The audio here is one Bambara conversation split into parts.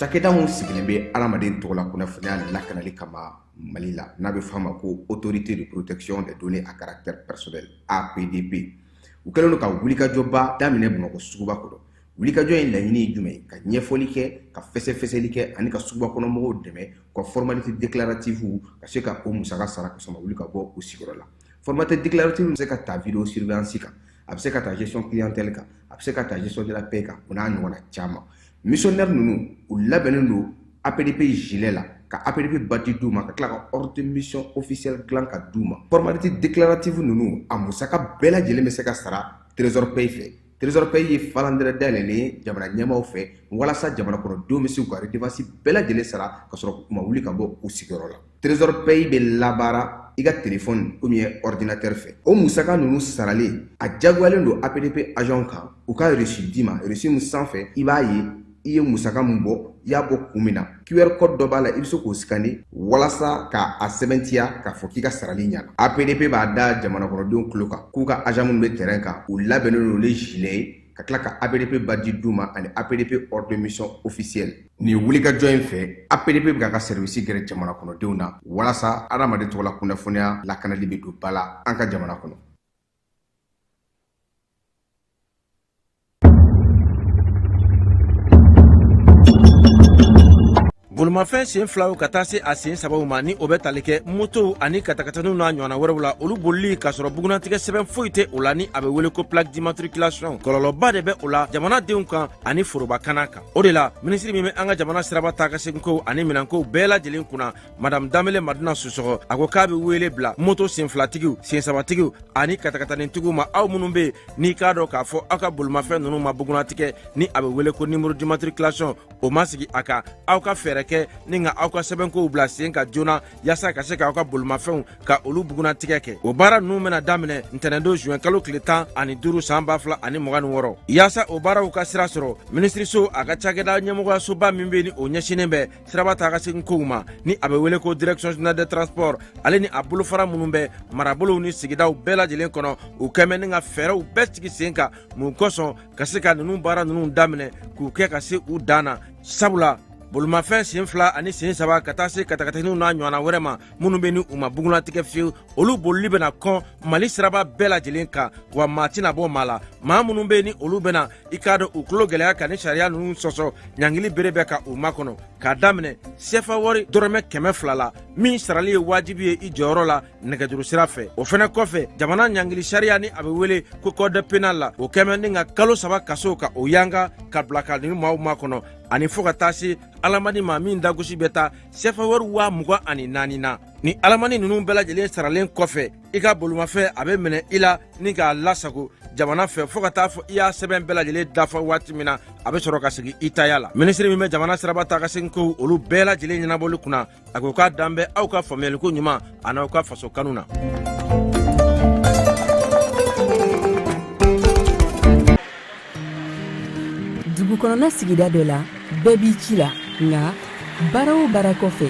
Cakɛda min sigilen bɛ adamaden tɔgɔla kunnafoniya lakanali kama Mali la, n'a bɛ f'a ma ko Autorité de protection des données à caractère personnel, APDP, u kɛlen don ka wulikajɔba daminɛ Bamakɔ suguba kɔnɔ. Wulikajɔ in laɲini ye jumɛn ye? Ka ɲɛfɔli kɛ, ka fɛsɛfɛsɛli kɛ ani ka suguba kɔnɔ mɔgɔw dɛmɛ u ka formalité déclarative ka se ka o musaka sara ka sɔrɔ wuli ka bɔ u sigiyɔrɔ la. Formalité déclarative bɛ se ka ta vidéo surveillance kan, a bɛ se ka ta gestion clientèle kan, a bɛ se ka ta gestion de la paie kan, o n'a ɲɔgɔnna caman. Missionnaire ninnu, u labɛnnen don APDP gilet la, ka APDP badge d'u ma, ka tila ka ordre de mission officielle dilan ka d'u ma. Formalité déclarative ninnu, a musaka bɛɛ lajɛlen bɛ se ka sara Trésor Paye fɛ. Trésor Paye ye falandɛrɛ dayɛlɛlen ye jamana ɲɛmaaw fɛ walasa jamana kɔnɔdenw bɛ se k'u ka redevance bɛɛ lajɛlen sara ka sɔrɔ u ma wuli ka bɔ u sigiyɔrɔ la. Trésor Paye bɛ labaara i ka téléphone ou bien ordinateur fɛ. O musaka ninnu saralen, a jagoyalen don APDP agent kan u ka reçu d'i ma. Reçu min sanfɛ, i b'a ye i ye musaka min bɔ, i y'a bɔ kun min na. QR code dɔ b'a la, i bɛ se k'o scanner walasa k'a sɛbɛntiya k'a fɔ k'i ka sarali ɲana. APDP b'a da jamana kɔnɔdenw tulo kan k'u ka agent minnu bɛ terrain kan, u labɛnnen don ni gilet ye, ka tila ka APDP badge d'u ma ani APDP ordre de mission officielle. Nin wulikajɔ in fɛ, APDP bɛ k'a ka service gɛrɛ jamana kɔnɔdenw na walasa adamaden tɔgɔla kunnafoniya lakanali bɛ don ba la an ka jamana kɔnɔ. Bolimafɛn sen filaw ka taa se a sen sabaw ma, ni o bɛ tali kɛ motow ani katakataniw n'a ɲɔgɔnna wɛrɛw la, olu bolili k'a sɔrɔ bugunnatigɛ sɛbɛn foyi tɛ o la, ni a bɛ wele ko plaque d'immatriculation, kɔlɔlɔba de bɛ o la jamanadenw kan ani forobakana kan. O de la, minisiri min bɛ an ka jamana siraba taa ka seginkow ani minɛnkow bɛɛ lajɛlen kunna, Madame Danbele Madina Sisɔkɔ, a ko k'a bɛ wele bila moto senfilatigiw, sensabatigiw ani katakatanitigiw ma, aw minnu bɛ yen n'i k'a dɔn k'a fɔ aw ka bolimafɛn ninnu ma bugunnatigɛ, ni a bɛ wele ko numéro d'immatriculation, o ma sigi a kan, aw ka fɛɛrɛ kɛ ni ka aw ka sɛbɛnkow bila sen kan joona yaasa ka se k'aw ka bolimafɛnw ka olu bugunnatigɛ kɛ. O baara ninnu bɛna daminɛ ntɛnɛndon juin kalo tile 15 san 2026. Yaasa o baaraw ka sira sɔrɔ, minisiriso a ka cakɛda ɲɛmɔgɔyasoba min bɛ ni o ɲɛsinnen bɛ siraba taa ka segin kow ma, ni a bɛ wele ko Direction générale des transports, ale ni a bolofara minnu bɛ marabolow ni sigidaw bɛɛ lajɛlen kɔnɔ, u kɛmɛ ni ka fɛɛrɛw bɛɛ sigi sen kan mun kosɔn ka se ka ninnu baara ninnu daminɛ k'u kɛ ka se u dan na. Sabula bolimafɛn sen fila ani sen saba ka taa se katakataniw n'a ɲɔgɔnna wɛrɛ ma minnu bɛ ni u ma bugunnatigɛ fiyewu, olu bolili bɛna kɔn Mali siraba bɛɛ lajɛlen kan, wa maa tɛna bɔ maa la. Maa minnu bɛ ni olu bɛna i k'a dɔn u tulo gɛlɛya ka ni sariya ninnu sɔsɔ, ɲangili bere bɛ ka u makɔnɔ k'a daminɛ sefa wari dɔrɔmɛ 200 la, min sarali ye wajibi ye i jɔyɔrɔ la nɛgɛjuru sira fɛ. O fɛnɛ kɔfɛ, jamana ɲangili sariya, ni a bɛ wele ko code pénal la, o kɛmɛ ni ka kalo 3 kaso ka o yanga ka bila ka nin maaw makɔnɔ, ani fo ka taa se alamani ma min dagosi bɛ taa sefa wari 24,000 na. Ni alamani ninnu bɛɛ lajɛlen saralen kɔfɛ, i ka bolimafɛn a bɛ minɛ i la ni k'a lasago jamana fɛ fo ka taa fɔ i y'a sɛbɛn bɛɛ lajɛlen dafa waati min na, a bɛ sɔrɔ ka segin i taya la. Minisiri min bɛ jamana siraba taa ka segin kow olu bɛɛ lajɛlen ɲɛnabɔli kunna, a ko k'a dan bɛ aw ka faamuyaliko ɲuman an'aw ka faso kanu na. Dugu kɔnɔna sigida dɔ la, bɛɛ b'i ci la, nka baara o baara kɔfɛ,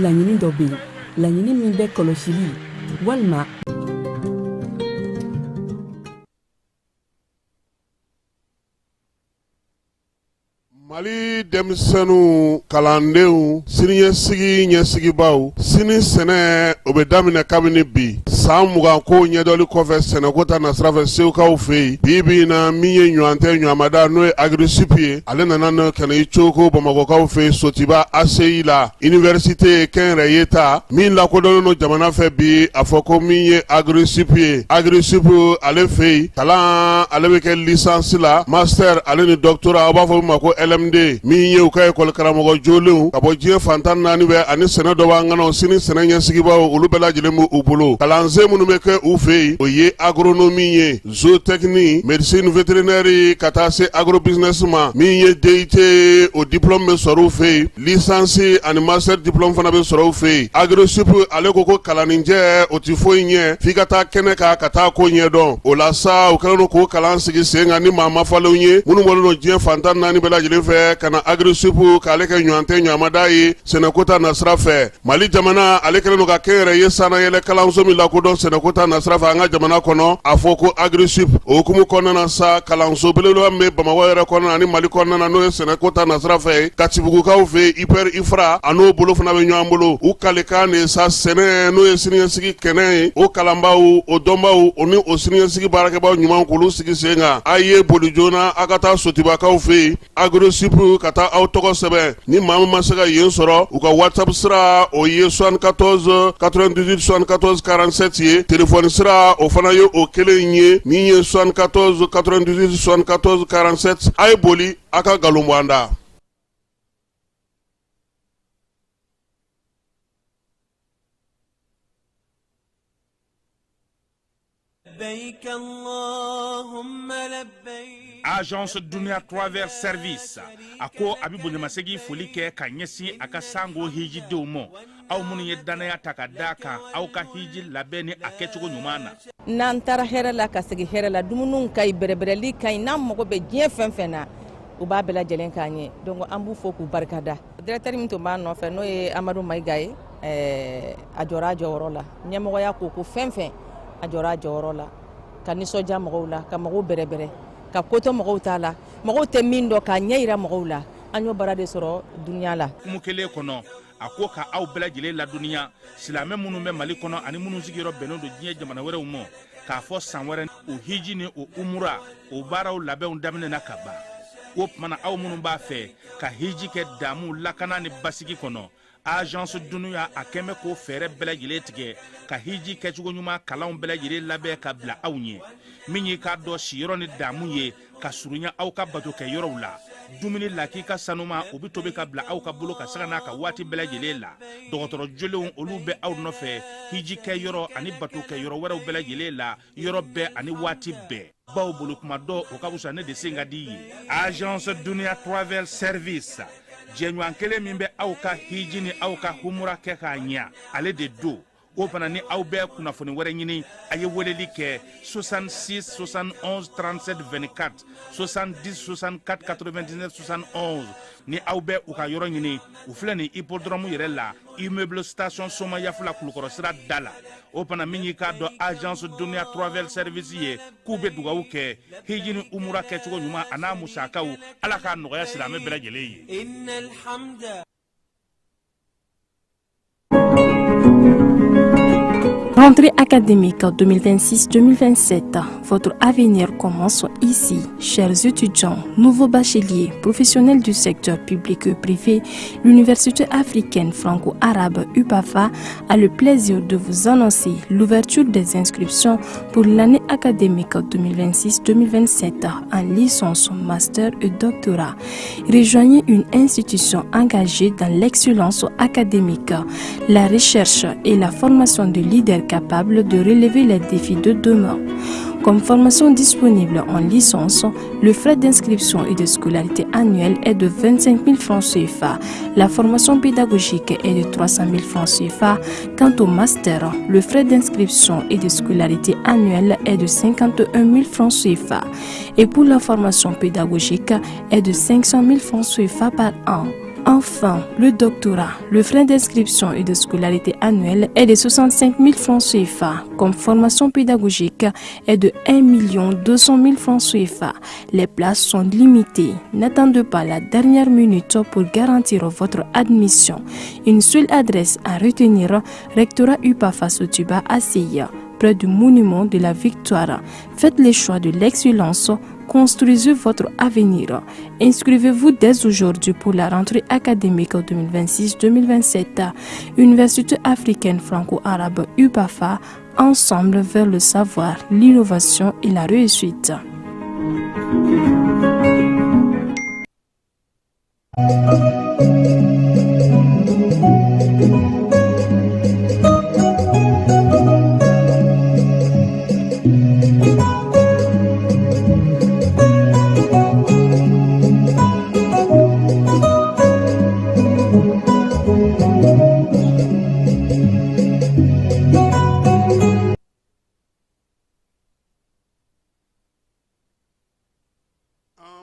laɲini dɔ bɛ yen, laɲini min bɛ kɔlɔsili walima Mali denmisɛnninw, kalandenw, siniɲɛsigi ɲɛsigibaw, sini sɛnɛ o bɛ daminɛ kabini bi. San 20 ko ɲɛdɔli kɔfɛ sɛnɛko ta nasira fɛ segukaw fɛ yen, bi bi in na, min ye ɲɔgɔn tɛ ɲɔgɔnmada, n'o ye Agri-Sup ye, ale nana n'o ka na i coko bamakɔkaw fɛ yen Sotiba ACI la, université kɛnyɛrɛye ta min lakodɔnnen don jamana fɛ bi. A fɔ ko min ye Agri-Sup ye, Agri-Sup ale fɛ yen, kalan ale bɛ kɛ licence la, master ale ni doctorat, aw b'a fɔ min ma ko LM. LMD min ye u ka ekɔli karamɔgɔ jolenw ka bɔ diɲɛ fan 14 bɛɛ ani sɛnɛ dɔnbaa ŋanaw sini sɛnɛ ɲɛsigibaaw olu bɛɛ lajɛlen b'u u bolo. Kalansen minnu bɛ kɛ u fɛ yen, o ye agronomie ye, zootechnie, médecine vétérinaire ka taa se agrobusiness ma. Min ye DUT ye, o diplôme bɛ sɔrɔ u fɛ yen, licence ani master diplôme fana bɛ sɔrɔ u fɛ yen. Agrosup ale ko ko kalanninjɛ o tɛ foyi ɲɛ f'i ka taa kɛnɛ kan ka taa ko ɲɛdɔn. O la sa, u kɛlen don k'o kalan sigi sen kan ni maa mafalenw ye minnu bɔlen don diɲɛ fan 14 bɛɛ lajɛlen fɛ ka na Agrosup k'ale kɛ ɲɔgɔn tɛ ɲɔgɔnmada ye sɛnɛko ta nasira fɛ. Mali jamana ale kɛlen don ka kɛnyɛrɛye sannayɛlɛ kalanso min lakodɔn sɛnɛko ta nasira fɛ an ka jamana kɔnɔ, a fɔ ko Agrisip. O hukumu kɔnɔna na sa, kalanso belebeleba min bɛ Bamakɔ yɛrɛ kɔnɔna ani Mali kɔnɔna na, n'o ye sɛnɛko ta nasira fɛ, Katibugukaw fɛ IPR IFRA, a n'o bolo fana bɛ ɲɔgɔn bolo. U kalikan de sa sɛnɛ, n'o ye siniɲɛsigi kɛnɛ ye, o kalanbaaw, o dɔnbaaw, o ni o siniɲɛsigi baarakɛbaaw ɲuman k'olu sigi sen kan. A ye boli joona a ka taa Sotibakaw fɛ yen, Agrosup, ka taa aw tɔgɔ sɛbɛn. Ni maa min ma se ka yen sɔrɔ, u ka WhatsApp sira o ye 74 98 74 47 ye. Telefɔni sira o fana ye o kelen ye min ye 74 98 74 47. A ye boli a ka nkalon bɔ an da. Agence Dunia Travel Service a ko a bɛ bonyamasegin foli kɛ ka ɲɛsin a ka sango hijidenw ma, aw minnu ye dannaya ta ka da kan aw ka hiji labɛn ni a kɛcogo ɲuman na. N'an taara hɛrɛ la ka segin hɛrɛ la, dumuniw ka ɲi, bɛrɛbɛrɛli ka ɲi, n'an mago bɛ diɲɛ fɛn fɛn na, u b'a bɛɛ lajɛlen k'an ye. Donc an b'u fo k'u barika da. Directeur min tun b'an nɔfɛ, n'o ye Amadu Mayiga ye, a jɔra a jɔyɔrɔ la. Ɲɛmɔgɔya ko ko fɛn fɛn, a jɔra a jɔyɔrɔ la ka nisɔndiya mɔgɔw la, ka mɔgɔw bɛrɛbɛrɛ, ka ko to mɔgɔw t'a la, mɔgɔw tɛ min dɔn, k'a ɲɛ yira mɔgɔw la. An y'o baara de sɔrɔ Dunia la. Hukumu kelen kɔnɔ, a ko ka aw bɛɛ lajɛlen ladɔnniya, silamɛ minnu bɛ Mali kɔnɔ ani minnu sigiyɔrɔ bɛnnen don diɲɛ jamana wɛrɛw ma, k'a fɔ san wɛrɛ o hiji ni o umura o baaraw labɛnw daminɛna ka ban. O tuma na, aw minnu b'a fɛ ka hiji kɛ damu, lakana ni basigi kɔnɔ, Agence Dunia a kɛn bɛ k'o fɛɛrɛ bɛɛ lajɛlen tigɛ ka hiji kɛcogo ɲuman kalanw bɛɛ lajɛlen labɛn ka bila aw ɲɛ. Min y'i k'a dɔn siyɔrɔ ni damu ye ka surunya aw ka batokɛ yɔrɔw la, dumuni lakika sanuma o bɛ tobi ka bila aw ka bolo ka sanga n'a ka waati bɛɛ lajɛlen la. Dɔgɔtɔrɔ jolenw olu bɛ aw nɔfɛ hiji kɛ yɔrɔ ani batokɛ yɔrɔ wɛrɛw bɛɛ lajɛlen la, yɔrɔ bɛɛ ani waati bɛɛ. Baw bolo kuma dɔ o ka fisa ne de sen ka di ye. Agence Dunia Travel Service, jɛɲɔgɔn kelen min bɛ aw ka hiji ni aw ka humura kɛ k'a ɲɛ, ale de don. O fana ni aw bɛ kunnafoni wɛrɛ ɲini, a ye weleli kɛ 66 71 37 24, 70 64 99 71. Ni aw bɛ u ka yɔrɔ ɲini, u filɛ nin hippodrome yɛrɛ la, immeuble station Somayafula, Kulukɔrɔ sira da la. O fana min y'i k'a dɔn Agence Dunia Travel Service ye, k'u bɛ dugawu kɛ hiji ni umura kɛcogo ɲuman a n'a musakaw, Ala k'a nɔgɔya silamɛ bɛɛ lajɛlen ye. Rentrée académique 2026-2027, votre avenir commence ici. Chers étudiants, nouveaux bacheliers, professionnels du secteur public et privé, l'Université africaine franco-arabe UPAFA a le plaisir de vous annoncer l'ouverture des inscriptions pour l'année académique 2026-2027 en licence, master et doctorat. Rejoignez une institution engagée dans l'excellence académique, la recherche et la formation de leaders capables de relever les défis de demain. Comme formation disponible en licence, le frais d'inscription et de scolarité annuelle est de 25 000 francs CFA. La formation pédagogique est de 300 000 francs CFA. Quant au master, le frais d'inscription et de scolarité annuelle est de 51 000 francs CFA. Et pour la formation pédagogique est de 500 000 francs CFA par an. Enfin, le doctorat, le frais d'inscription et de scolarité annuelle est de 65 000 francs CFA. Comme formation pédagogique est de 1 200 000 francs CFA. Les places sont limitées. N'attendez pas la dernière minute pour garantir votre admission. Une seule adresse à retenir, Rectorat UPAFA Sotuba ACI, près du monument de la Victoire. Faites les choix de l'excellence. Construisez votre avenir. Inscrivez-vous dès aujourd'hui pour la rentrée académique 2026-2027. Université africaine franco-arabe UPAFA, ensemble vers le savoir, l'innovation et la réussite.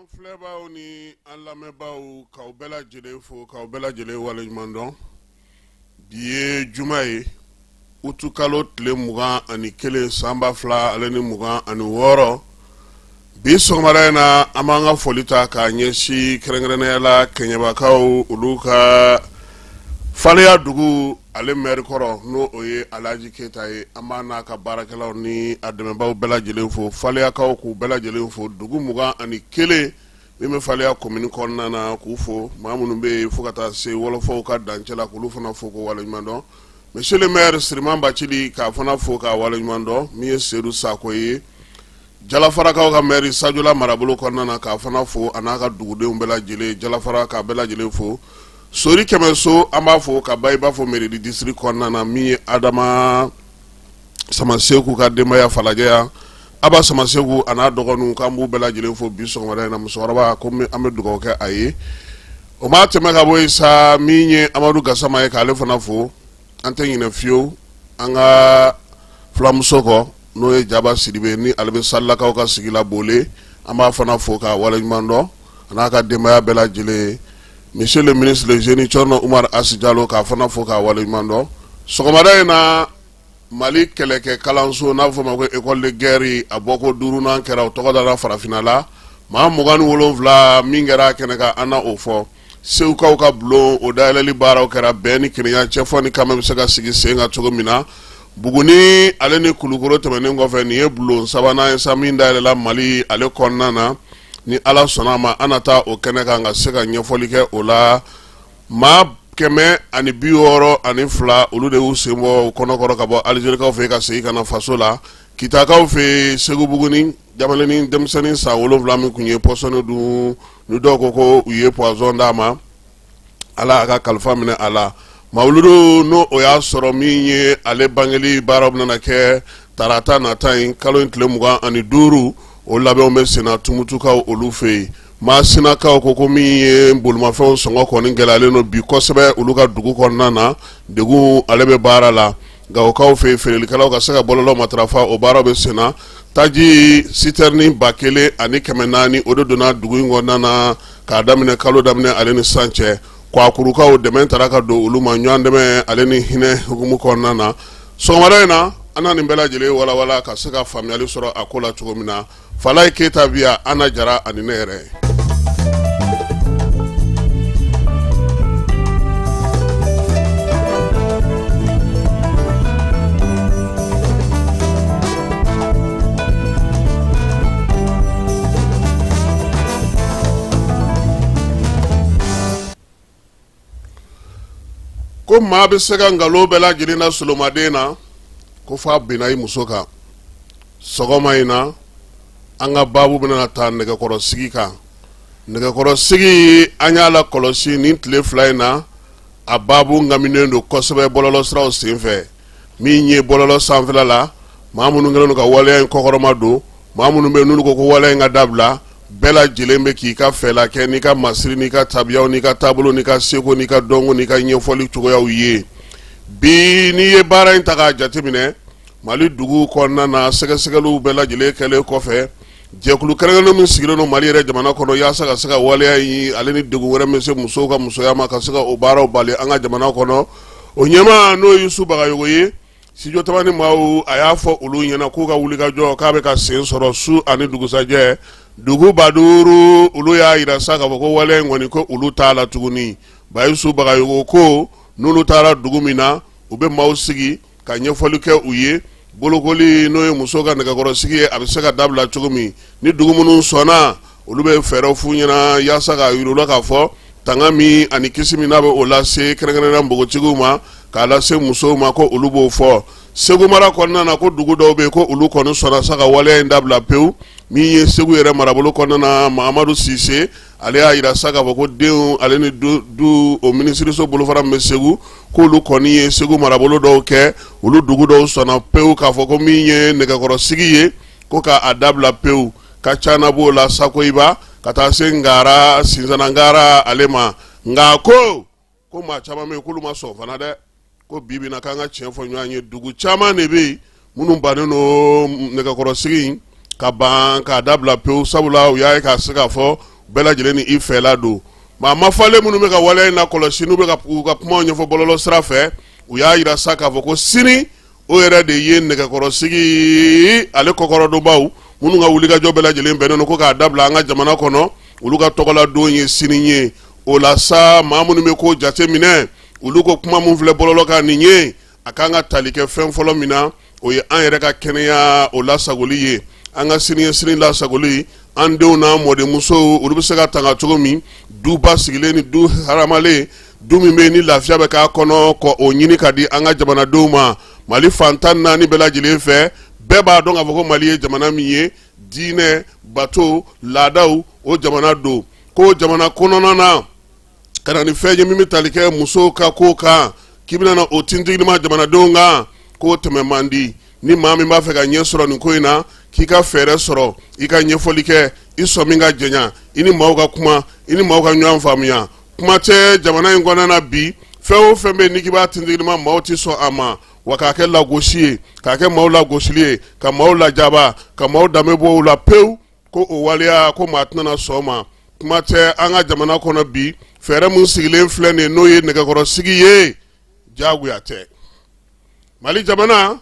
An filɛbaaw ni an lamɛnbaaw, k'aw bɛɛ lajɛlen fo, k'aw bɛɛ lajɛlen waleɲuman dɔn. Bi ye juma ye, utukalo tile 21 san 2026. Bi sɔgɔmada in na, an b'an ka foli ta k'a ɲɛsin kɛrɛnkɛrɛnnenya la kɛɲɛbakaw, olu ka faleya dugu ale mɛri kɔrɔ, n'o o ye Alhaji Keyita ye. An b'a n'a ka baarakɛlaw ni a dɛmɛbaaw bɛɛ lajɛlen fo, faleyakaw k'u bɛɛ lajɛlen fo, dugu 21 min bɛ faleya komini kɔnɔna na, k'u fo, maa minnu bɛ yen fo ka taa se wɔlɔfɔw ka dancɛ la, k'olu fana fo k'u waleɲuman dɔn. Monsieur le maire Siriman Bacili, k'a fana fo k'a waleɲuman dɔn. Min ye Sedu Sako ye, Jalafarakaw ka mɛri Sajola marabolo kɔnɔna na, k'a fana fo a n'a ka dugudenw bɛɛ lajɛlen, Jalafara k'a bɛɛ lajɛlen fo. Sori Kɛmɛso, an b'a fo ka Bayiba fo Meredi district kɔnɔna na. Min ye Adama Samaseku ka denbaya Falajɛ yan, Aba Samaseku a n'a dɔgɔninw, k'an b'u bɛɛ lajɛlen fo bi sɔgɔmada in na. Musokɔrɔba ko an bɛ dugawu kɛ a ye. O ma tɛmɛ ka bɔ yen sa, min ye Amadu Gasama ye, k'ale fana fo. An tɛ ɲinɛ fiyewu an ka fulamuso kɔ, n'o ye Jaba Sidibe, ni ale bɛ Salilakaw ka sigi la Bole. An b'a fana fo k'a waleɲuman dɔn, a n'a ka denbaya bɛɛ lajɛlen. Monsieur le ministre le génie Cɔrɔnɔ Umaru Asi Jalo, k'a fana fo k'a waleɲuman dɔn. Sɔgɔmada in na, Mali kɛlɛkɛ kalanso n'a bɛ fɔ ma ko école de guerre, a bɔko duurunan kɛra, o tɔgɔ dara farafinna la. Maa 27 min kɛra a kɛnɛ kan, an na o fɔ. Segukaw ka bulon, o dayɛlɛli baaraw kɛra bɛn ni kelenya, cɛfɔ ni kanbɛn bɛ se ka sigi sen kan cogo min na. Buguni ale ni Kulukoro tɛmɛnen kɔfɛ, nin ye bulon sabanan ye sa min dayɛlɛla Mali ale kɔnɔna na. Ni Ala sɔnna a ma, an na taa o kɛnɛ kan ka se ka ɲɛfɔli kɛ o la. Maa 162, olu de y'u sen bɔ u kɔnɔkɔrɔ ka bɔ Alizerikaw fɛ ka segin ka na faso la. Kitakaw fɛ Segu Buguni, jamalennin denmisɛnnin san 7 min tun ye pɔsɔni dun, ni dɔw ko ko u ye poison d'a ma, Ala y'a ka kalifa minɛ a la. Mawuludu, n'o o y'a sɔrɔ min ye ale bangeli baaraw bɛna kɛ tarata nata in, kalo in tile 25, o labɛnw bɛ senna Tumutukaw olu fɛ yen. Masinakaw ko ko min ye bolimafɛnw sɔngɔ kɔni gɛlɛyalen don bi kosɛbɛ olu ka dugu kɔnɔna na, degun ale bɛ baara la. Gawokaw fɛ yen, feerelikɛlaw ka se ka bɔlɔlɔ matarafa, o baaraw bɛ senna. Taji sitɛrini 1400, o de donna dugu in kɔnɔna na k'a daminɛ kalo daminɛ ale ni sisan cɛ. Kwakurukaw, dɛmɛ taara ka don olu ma ɲɔgɔn dɛmɛ ale ni hinɛ hukumu kɔnɔna na. Sɔgɔmada in na, an na nin bɛɛ lajɛlen walawala ka se ka faamuyali sɔrɔ a ko la cogo min na. Falaye Keyita bi yan, Ana Jara ani ne yɛrɛ. Ko maa bɛ se ka nkalon bɛɛ lajɛlen da solomaden na, ko f'a binna i muso kan. Sɔgɔma in na, an ka baabu bɛna taa nɛgɛkɔrɔsigi kan. Nɛgɛkɔrɔsigi, an y'a la kɔlɔsi nin tile 2 in na, a baabu ŋaminen don kosɛbɛ bɔlɔlɔsiraw senfɛ. Min ye bɔlɔlɔ sanfɛla la, maa minnu kɛlen don ka waleya in kɔkɔrɔma don, maa minnu bɛ n'olu ko ko waleya in ka dabila, bɛɛ lajɛlen bɛ k'i ka fɛla kɛ n'i ka masiri, n'i ka tabiyaw, n'i ka taabolo, n'i ka seko, n'i ka dɔnko, n'i ka ɲɛfɔli cogoyaw ye. Bi, n'i ye baara in ta k'a jateminɛ Mali dugu kɔnɔna na, sɛgɛsɛgɛliw bɛɛ lajɛlen kɛlen kɔfɛ, jɛkulu kɛrɛnkɛrɛnnen min sigilen don Mali yɛrɛ jamana kɔnɔ yaasa ka se ka waleya in ale ni degun wɛrɛ min se musow ka musoya ma, ka se ka o baaraw bali an ka jamana kɔnɔ, o ɲɛmaa n'o ye Yusu Bagayogo ye, Studio Tamani maaw, a y'a fɔ olu ɲɛna k'u ka wulikajɔ k'a bɛ ka sen sɔrɔ su ani dugusajɛ. Dugu 5000, olu y'a jira sa k'a fɔ ko waleya in kɔni, ko olu t'a la tuguni. Bayusu Bagayogo ko n'olu taara dugu min na, u bɛ maaw sigi ka ɲɛfɔli kɛ u ye, bolokoli n'o ye muso ka nɛgɛkɔrɔsigi ye, a bɛ se ka dabila cogo min. Ni dugu minnu sɔnna, olu bɛ fɛɛrɛw f'u ɲɛna yaasa k'a yir'u la k'a fɔ tanga min ani kisi min n'a bɛ o lase kɛrɛnkɛrɛnnenya npogotigiw ma, k'a lase musow ma, ko olu b'o fɔ. Segu mara kɔnɔna na, ko dugu dɔw bɛ yen, ko olu kɔni sɔnna sa ka waleya in dabila pewu. Min ye Segu yɛrɛ marabolo kɔnɔna na, Mahamadu Sise, ale y'a jira sa k'a fɔ ko denw ale ni du o minisiriso bolofara min bɛ Segu, k'olu kɔni ye Segu marabolo dɔw kɛ, olu dugu dɔw sɔnna pewu k'a fɔ ko min ye nɛgɛkɔrɔsigi ye, ko k'a dabila pewu. Kacana b'o la, Sakoyiba, ka taa se Ngara, Sinsana Ngara ale ma. Nka ko maa caman bɛ yen k'olu ma sɔn fana dɛ. Ko bi bi na, k'an ka tiɲɛ fɔ ɲɔgɔn ye, dugu caman de bɛ yen minnu bannen don nɛgɛkɔrɔsigi in ka ban k'a dabila pewu, sabula u y'a ye k'a se k'a fɔ Bɛɛ lajɛlen ni i fɛla don. Maa mafalen minnu bɛ ka waleya in lakɔlɔsi, n'u bɛ ka u ka kumaw ɲɛfɔ bɔlɔlɔ sira fɛ, u y'a jira sa k'a fɔ ko sini o yɛrɛ de ye nɛgɛkɔrɔsigi ale kɔkɔrɔdonbaw minnu ka wulikajɔ bɛɛ lajɛlen bɛnnen don ko k'a dabila an ka jamana kɔnɔ, olu ka tɔgɔladon ye sini ye. O la sa, maa minnu bɛ ko jate minɛ, olu ko kuma min filɛ bɔlɔlɔ kan nin ye, a kan ka tali kɛ fɛn fɔlɔ min na, o ye an yɛrɛ ka kɛnɛya o lasagoli ye, an ka siniɲɛsigi lasagoli, an denw n'an mɔdenmusow olu bɛ se ka tanga cogo min, du basigilen ni du haramalen, du min bɛ yen ni lafiya bɛ k'a kɔnɔ, ka o ɲini ka di an ka jamanadenw ma. Mali fan 14 bɛɛ lajɛlen fɛ, bɛɛ b'a dɔn k'a fɔ ko Mali ye jamana min ye, diinɛ bato laadaw o jamana don. Ko jamana kɔnɔna na, ka na ni fɛn ye min bɛ tali kɛ musow ka ko kan, k'i bɛna na o tintigima jamanadenw kan, k'o tɛmɛ man di. Ni maa min b'a fɛ ka ɲɛ sɔrɔ nin ko in na, k'i ka fɛɛrɛ sɔrɔ, i ka ɲɛfɔli kɛ, i sɔmi ka janya, i ni maaw ka kuma, i ni maaw ka ɲɔgɔn faamuya. Kuma tɛ jamana in kɔnɔna na bi, fɛn o fɛn bɛ yen n'i k'i b'a tintigima, maaw tɛ sɔn a ma. Wa k'a kɛ lagosi ye, k'a kɛ maaw lagosili ye, ka maaw lajaba, ka maaw danbe bɔ u la pewu, ko o waleya ko maa tɛna sɔn ma. Kuma tɛ an ka jamana kɔnɔ bi, fɛɛrɛ min sigilen filɛ nin ye, n'o ye nɛgɛkɔrɔsigi ye, diyagoya tɛ. Mali jamana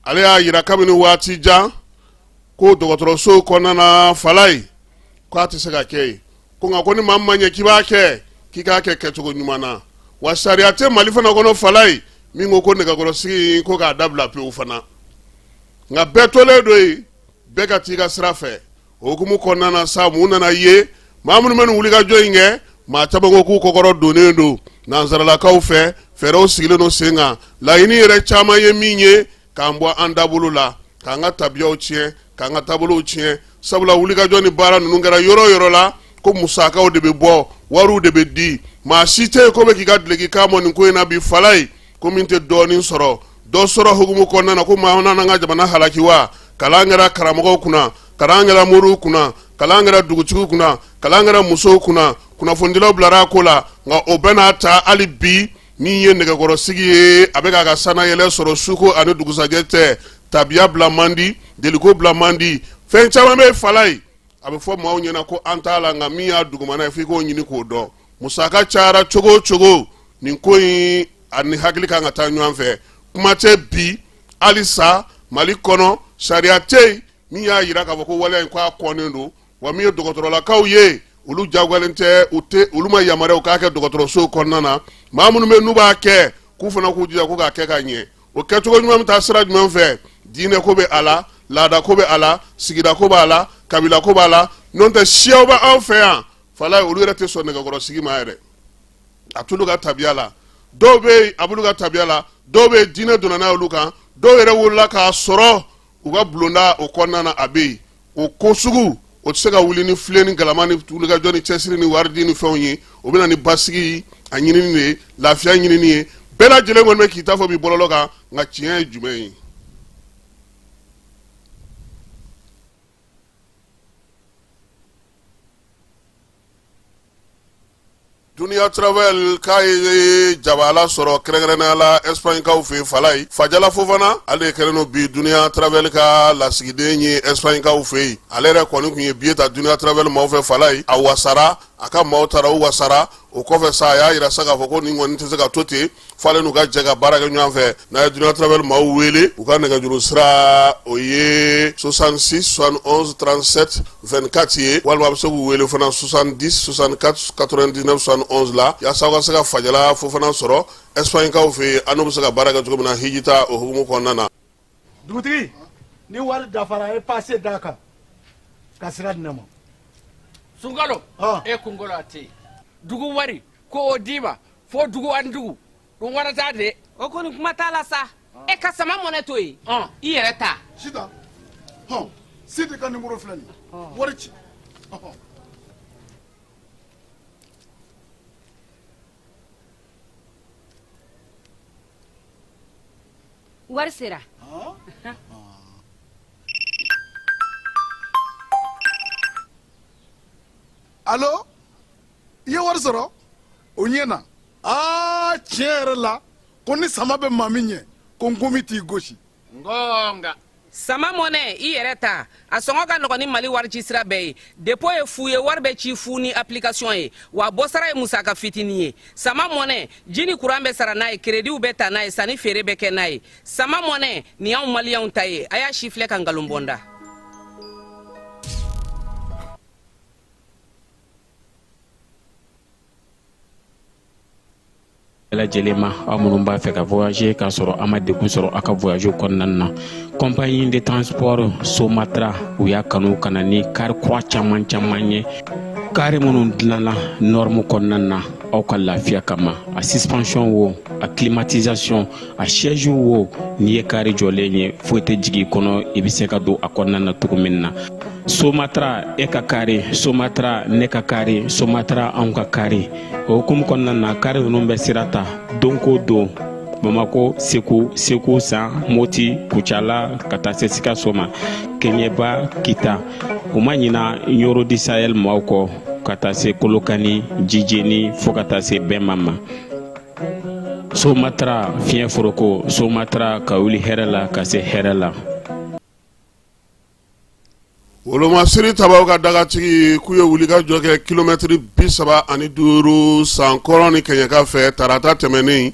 ale y'a jira kabini waati jan ko dɔgɔtɔrɔsow kɔnɔna na, falayi k'a tɛ se ka kɛ yen. Ko nka ko ni maa ma ɲɛ k'i b'a kɛ, k'i k'a kɛ kɛcogo ɲuman na. Wa sariya tɛ Mali fana kɔnɔ, falayi, min ko ko nɛgɛkɔrɔsigi ko k'a dabila pewu fana. Nka bɛɛ tolen don yen, bɛɛ ka t'i ka sira fɛ. O hukumu kɔnɔna na sa, mun nana ye? Maa minnu bɛ nin wulikajɔ in kɛ, maa caman ko k'u kɔkɔrɔ donnen don nansaralakaw fɛ, fɛɛrɛw sigilen don sen kan. Laɲini yɛrɛ caman ye min ye, k'an bɔ an dabolo la, k'an ka tabiyaw tiɲɛ, k'an ka taabolow tiɲɛ. Sabula wulikajɔ ni baara ninnu kɛra yɔrɔ o yɔrɔ la, ko musakaw de bɛ bɔ, wariw de bɛ di. Maa si tɛ yen ko bɛ k'i ka duloki kan mɔ nin ko in na bi, falayi, ko min tɛ dɔɔnin sɔrɔ. Dɔ sɔrɔ hukumu kɔnɔna na, ko maa nana an ka jamana halaki. Wa kalan kɛra karamɔgɔw kunna, kalan kɛra moriw kunna, kalan kɛra dugutigiw kunna, kalan kɛra musow kunna, kunnafonidilaw bilara a ko la. Nka o bɛɛ n'a ta, hali bi min ye nɛgɛkɔrɔsigi ye, a bɛ k'a ka sannayɛlɛ sɔrɔ suko ani dugusajɛ tɛ. Tabiya bila man di, deliko bila man di, fɛn caman bɛ falayi, a bɛ fɔ maaw ɲɛna ko an t'a la, nka min y'a dugumana ye, f'i k'o ɲini k'o dɔn. Musaka cayara cogo o cogo, nin ko in ani hakili kan ka taa ɲɔgɔn fɛ. Kuma tɛ bi halisa Mali kɔnɔ, sariya tɛ yen min y'a jira k'a fɔ ko waleya in k'a kɔnnen don. Wa min ye dɔgɔtɔrɔlakaw ye, olu jagoyalen tɛ, u tɛ, olu ma yamaruya u k'a kɛ dɔgɔtɔrɔsow kɔnɔna na. Maa minnu bɛ n'u b'a kɛ, k'u fana k'u jija ko k'a kɛ ka ɲɛ. O kɛcogo ɲuman bɛ taa sira jumɛn fɛ? Diinɛ ko bɛ a la, laada ko bɛ a la, sigida ko b'a la, kabila ko b'a la. N'o tɛ, siyaw bɛ anw fɛ yan, falayi, olu yɛrɛ tɛ sɔn nɛgɛkɔrɔsigi ma yɛrɛ, a t'olu ka tabiya la. Dɔw bɛ yen, a b'olu ka tabiya la, dɔw bɛ yen, diinɛ donna n'a olu kan, dɔw yɛrɛ wolola k'a sɔrɔ u ka bulonda o kɔnɔna na, a bɛ yen. O ko sugu o tɛ se ka wuli ni filen ni galama ni wulikajɔ ni cɛsiri ni waridi ni fɛnw ye. O bɛ na ni basigi a ɲinini de ye, lafiya ɲinini ye. Bɛɛ lajɛlen kɔni bɛ k'i ta fɔ bi bɔlɔlɔ kan, nka tiɲɛ ye jumɛn ye? Dunia Travel k'a ye jabala sɔrɔ kɛrɛnkɛrɛnnenya la Espagne-kaw fɛ yen, falayi. Fajala Fofana, ale de kɛlen don bi Dunia Travel ka lasigiden ye Espagne-kaw fɛ yen. Ale yɛrɛ kɔni tun ye billet ta Dunia Travel maaw fɛ, falayi, a wasara, a ka maaw taara, u wasara. O kɔfɛ sa, a y'a jira sa k'a fɔ ko nin kɔni tɛ se ka to ten, f'ale n'u ka jɛ ka baara kɛ ɲɔgɔn fɛ. N'a ye Dunia Travel maaw wele, u ka nɛgɛjuru sira o ye 66 71 37 24 ye, walima a bɛ se k'u wele fana 70 64 99 71 la, yaasa aw ka se ka Fajala Fofana sɔrɔ Espagne-kaw fɛ yen, an n'u bɛ se ka baara kɛ cogo min na hijita o hukumu kɔnɔna na. Dugutigi, ni wari dafara, e pase d'a kan ka sira di ne ma. Sunkalo, e kunkolo a tɛ yen. Dugu wari ko o d'i ma fo dugu ani dugu ɗum warata de. O kɔni kuma t'a la sa. E ka sama mɔnɛ to yen, i yɛrɛ ta. Sitan, hɔn, Sidi ka nimoro filɛ nin ye, wari ci. Wari sera. Alo, i ye wari sɔrɔ? O ɲɛna. Aa, tiɲɛ yɛrɛ la, ko ni sama bɛ maa min ɲɛ, ko nkomi t'i gosi. Ngonga. Sama Money i yɛrɛ ta, a sɔngɔ ka nɔgɔn ni Mali warici sira bɛɛ ye. Dépôt ye fu ye, wari bɛ ci fu ni application ye, wa bɔsara ye musaka fitinin ye. Sama Money, ji ni kuran bɛ sara n'a ye, créditw bɛ ta n'a ye, sanni feere bɛ kɛ n'a ye. Sama Money nin y'anw maliyɛnw ta ye, a y'a si filɛ ka nkalon bɔ n da. Bɛɛ lajɛlen ma, aw minnu b'a fɛ ka voyager k'a sɔrɔ a ma degun sɔrɔ aw ka voyage kɔnɔna na, compagnie de transport Somatra, u y'a kanu ka na ni kari kura caman caman ye, kari minnu dilanna norme kɔnɔna na aw ka lafiya kama. A suspension wo, a climatisation, a siège wo, n'i ye kari jɔlen ye, foyi tɛ jigin i kɔnɔ, i bɛ se ka don a kɔnɔna na cogo min na. Somatra, e ka kari, Somatra, ne ka kari, Somatra, anw ka kari. O hukumu kɔnɔna na, kari ninnu bɛ sira ta don ko don Bamako, Segu, Segu San, Moti, Kucala, ka taa se Sikaso ma, Keɲeba, Kita. U ma ɲina Ɲoro du Sahel maaw kɔ, ka taa se Kolokani, Jijeni, fo ka taa se Bɛma ma. Somatra, fiɲɛ foroko, Somatra, ka wuli hɛrɛ la ka se hɛrɛ la. Wolomasiri tabaw ka dagatigi k'u ye wulikajɔ kɛ kilomɛtiri 35 san kɔrɔn ni kɛɲɛka fɛ tarata tɛmɛnen.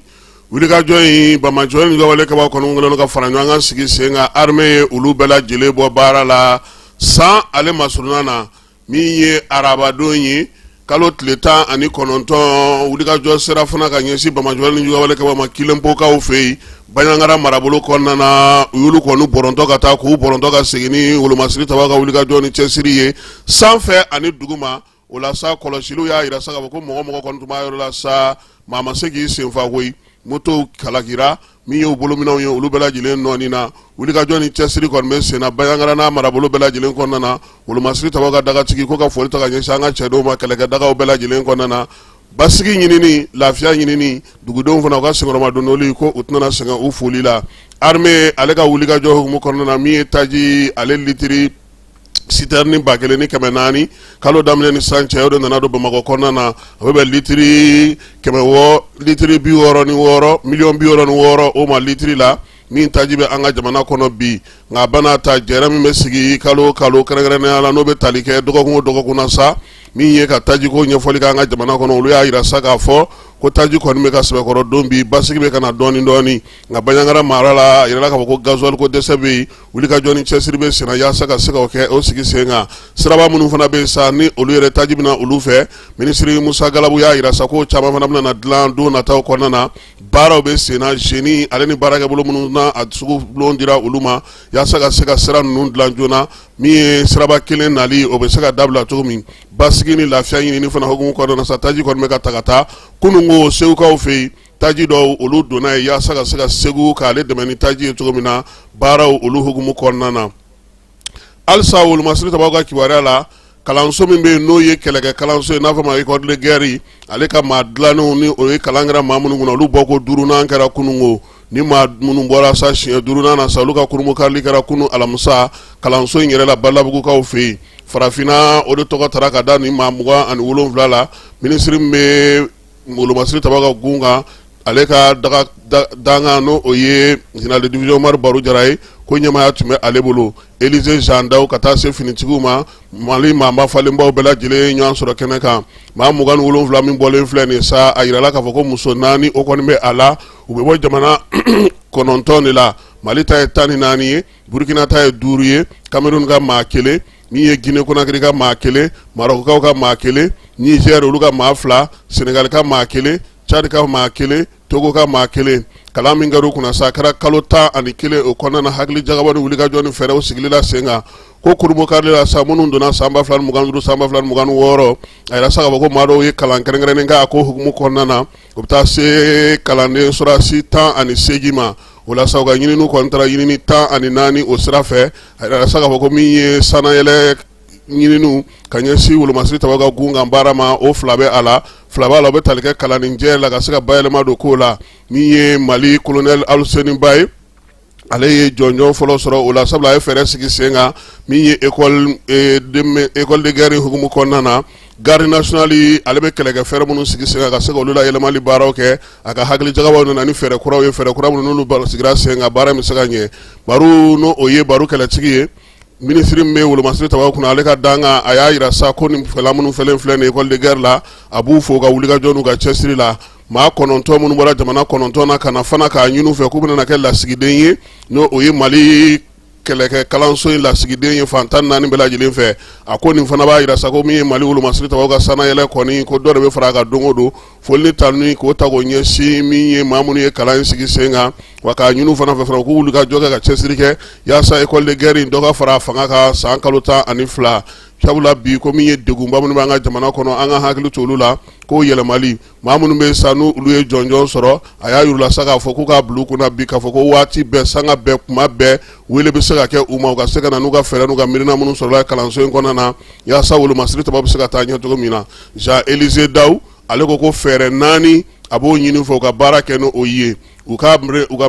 Wulikajɔ in, banbaanci ni juguwalekɛbaw kɔni kɛlen ka fara ɲɔgɔn kan sigi sen kan, armée ye olu bɛɛ lajɛlen bɔ baara la san ale masurunna na. Min ye arabadon ye, kalo tile 19, wulikajɔ sera fana ka ɲɛsin banbaanci ni juguwalekɛbaw ma Kilenpokaw fɛ yen, Banjagara marabolo kɔnɔna na. U y'olu kɔni bɔrɔntɔ ka taa, k'u bɔrɔntɔ ka segin ni wolomasiri tabaw ka wulikajɔ ni cɛsiri ye sanfɛ ani duguma. O la sa, kɔlɔsiliw y'a jira sa k'a fɔ ko mɔgɔ mɔgɔ kɔni tun b'a yɔrɔ la sa, maa ma se k'i senfa koyi. Motow kalakira, min y'u bolominɛnw ye, olu bɛɛ lajɛlen nɔɔni na. Wulikajɔ ni cɛsiri kɔni bɛ senna Banjagara n'a marabolo bɛɛ lajɛlen kɔnɔna na. Wolomasiri tabaw ka dagatigi ko ka foli ta ka ɲɛsin an ka cɛdenw ma kɛlɛkɛ dagaw bɛɛ lajɛlen kɔnɔna na. Basigi ɲinini, lafiya ɲinini, dugudenw fana u ka senkɔrɔmadondoli ko u tɛna sɛgɛn u foli la. Armée ale ka wulikajɔ hukumu kɔnɔna na, min ye taji ale litiri citerne 1400 kalo daminɛ ni san cɛ, o de nana don Bamakɔ kɔnɔna na. A bɛ bɛn litiri kɛmɛ wɔɔrɔ, litiri 66, miliyɔn 66 o ma litiri la, min taji bɛ an ka jamana kɔnɔ bi. Nka bana ta jɛrɛ min bɛ sigi kalo kalo, kɛrɛnkɛrɛnnenya la n'o bɛ tali kɛ dɔgɔkun o dɔgɔkun na sa, min ye ka tajiko ɲɛfɔli kɛ an ka jamana kɔnɔ, olu y'a jira sa k'a fɔ ko taji kɔni bɛ ka sɛbɛkɔrɔ don bi, basigi bɛ ka na dɔɔnin dɔɔnin. Nka Banjagara mara la, a yirala k'a fɔ ko gasoil ko dɛsɛ bɛ yen. Wulikajɔ ni cɛsiri bɛ senna yaasa ka se ka kɛ o sigi sen kan. Siraba minnu fana bɛ yen sa, ni olu yɛrɛ taji bɛ na olu fɛ, minisiri Musa Galabu y'a jira sa ko caman fana bɛna na dilan don nataw kɔnɔna na. Baaraw bɛ senna, génie ale ni baarakɛbolo minnu na a sugu bulon dira olu ma yaasa ka se ka sira ninnu dilan joona. Min ye siraba kelen nali, o bɛ se ka dabila cogo min, basigi ni lafiya ɲinini fana hukumu kɔnɔna na sa, taji kɔni bɛ ka ta ka taa. Kunun ko Segukaw fɛ yen, taji dɔw olu donna yen yaasa ka se ka Segu k'ale dɛmɛ ni taji ye cogo min na, baaraw olu hukumu kɔnɔna na. Halisa wolomasiri tabaw ka kibaruya la, kalanso min bɛ yen n'o ye kɛlɛkɛ kalanso ye, n'a fɔ ma école de guerre, ale ka maa dilannenw ni o ye kalan kɛra maa minnu kunna, olu bɔko duurunan kɛra kununko. Ni maa minnu bɔra sa siɲɛ duurunan na sa, olu ka kurunbonkarili kɛra kunun alamisa kalanso in yɛrɛ la, Balabugukaw fɛ yen. Farafinna o de tɔgɔ tara ka da ni maa 27 la. Minisiri min bɛ wolomasiri tabaw ka gun kan, ale ka daga dankan, n'o o ye général de division Umaru Baru Jara ye, ko ɲɛmaaya tun bɛ ale bolo. Élisée Jean Daw ka taa se finitigiw ma, Mali maaba falenbaw bɛɛ lajɛlen ɲɔgɔn sɔrɔ kɛnɛ kan. Maa 27 min bɔlen filɛ nin sa, a yirala k'a fɔ ko muso naani o kɔni bɛ a la. U bɛ bɔ jamana 9 de la. Mali ta ye 14 ye, Burukina ta ye duuru ye, Cameroun ka maa kelen, min ye Guinée Conakry ka maa kelen, Marɔkukaw ka maa kelen, Niger olu ka maa fila, Sénégal ka maa kelen, Tchad ka maa kelen, Togo ka maa kelen. Kalan min kɛra u kunna sa, a kɛra kalo 11 o kɔnɔna na. Hakili jagabɔ ni wulikajɔ ni fɛɛrɛw sigili la sen kan ko kurunbonkarili la sa, minnu donna san 2025, san 2026, a yira sa k'a fɔ ko maa dɔw ye kalan kɛrɛnkɛrɛnnen kɛ a ko hukumu kɔnɔna na, o bɛ taa se kalanden sɔrɔdasi 18 ma. O la sa, u ka ɲininiw kɔni taara ɲinini 14 o sira fɛ. A yira sa k'a fɔ ko min ye sannayɛlɛ ɲininiw ka ɲɛsin wolomasiri tabaw ka gun kan baara ma, o fila bɛ a la, fila b'a la, o bɛ tali kɛ kalanninjɛ la ka se ka bayɛlɛma don ko la. Min ye Mali colonel Aluseni Ba ye, Ale ye jɔnjɔn fɔlɔ sɔrɔ o la, sabula a ye fɛɛrɛ sigi sen kan min ye école de guerre hukumu kɔnɔna na. Garde nationale, ale bɛ kɛlɛkɛ fɛɛrɛ minnu sigi sen kan ka se ka olu la yɛlɛmali baaraw kɛ, a ka hakili jagabɔw nana ni fɛɛrɛ kuraw ye, fɛɛrɛ kura minnu n'olu sigira sen kan, baara bɛ se ka ɲɛ. Baru n'o o ye Baru kɛlɛtigi ye, minisiri min bɛ wolomasiri tabaw kunna, ale ka dankan, a y'a jira sa ko nin fɛla minnu fɛlen filɛ nin école de guerre la, a b'u fo ka wulikajɔ n'u ka cɛsiri la. Maa 9 minnu bɔra jamana 9 na ka na fana k'a ɲini u fɛ k'u bɛna kɛ lasigiden ye, n'o o ye Mali kɛlɛkɛ kalanso in lasigiden ye fan 14 bɛɛ lajɛlen fɛ. A ko nin fana b'a jira sa ko min ye Mali wolomasiri tabaw ka sannayɛlɛ kɔni, ko dɔ de bɛ fara a kan don o don. Foli ni tanuni k'o ta k'o ɲɛsin min ye maa minnu ye kalan in sigi sen kan, wa k'a ɲini fana fɛ fana k'u wuli ka jɔ kɛ ka cɛsiri kɛ yaasa école de guerre in dɔ ka fara a fanga kan san kalo 12. Sabula bi ko min ye degunba minnu b'an ka jamana kɔnɔ, an ka hakili to olu la k'o yɛlɛmali. Maa minnu bɛ sa n'olu ye jɔnjɔn sɔrɔ, a y'a yir'u la sa k'a fɔ k'u k'a bila u kunna bi k'a fɔ ko waati bɛɛ, sanga bɛɛ, kuma bɛɛ, wele bɛ se ka kɛ u ma, u ka se ka na n'u ka fɛɛrɛ n'u ka miirina minnu sɔrɔla kalanso in kɔnɔna na, yaasa wolomasiri tabaw bɛ se ka taa ɲɛ cogo min na. Jean Élisée Daw, ale ko fɛɛrɛ 4 a b'o ɲini fɔ u ka baara kɛ n'o ye, u ka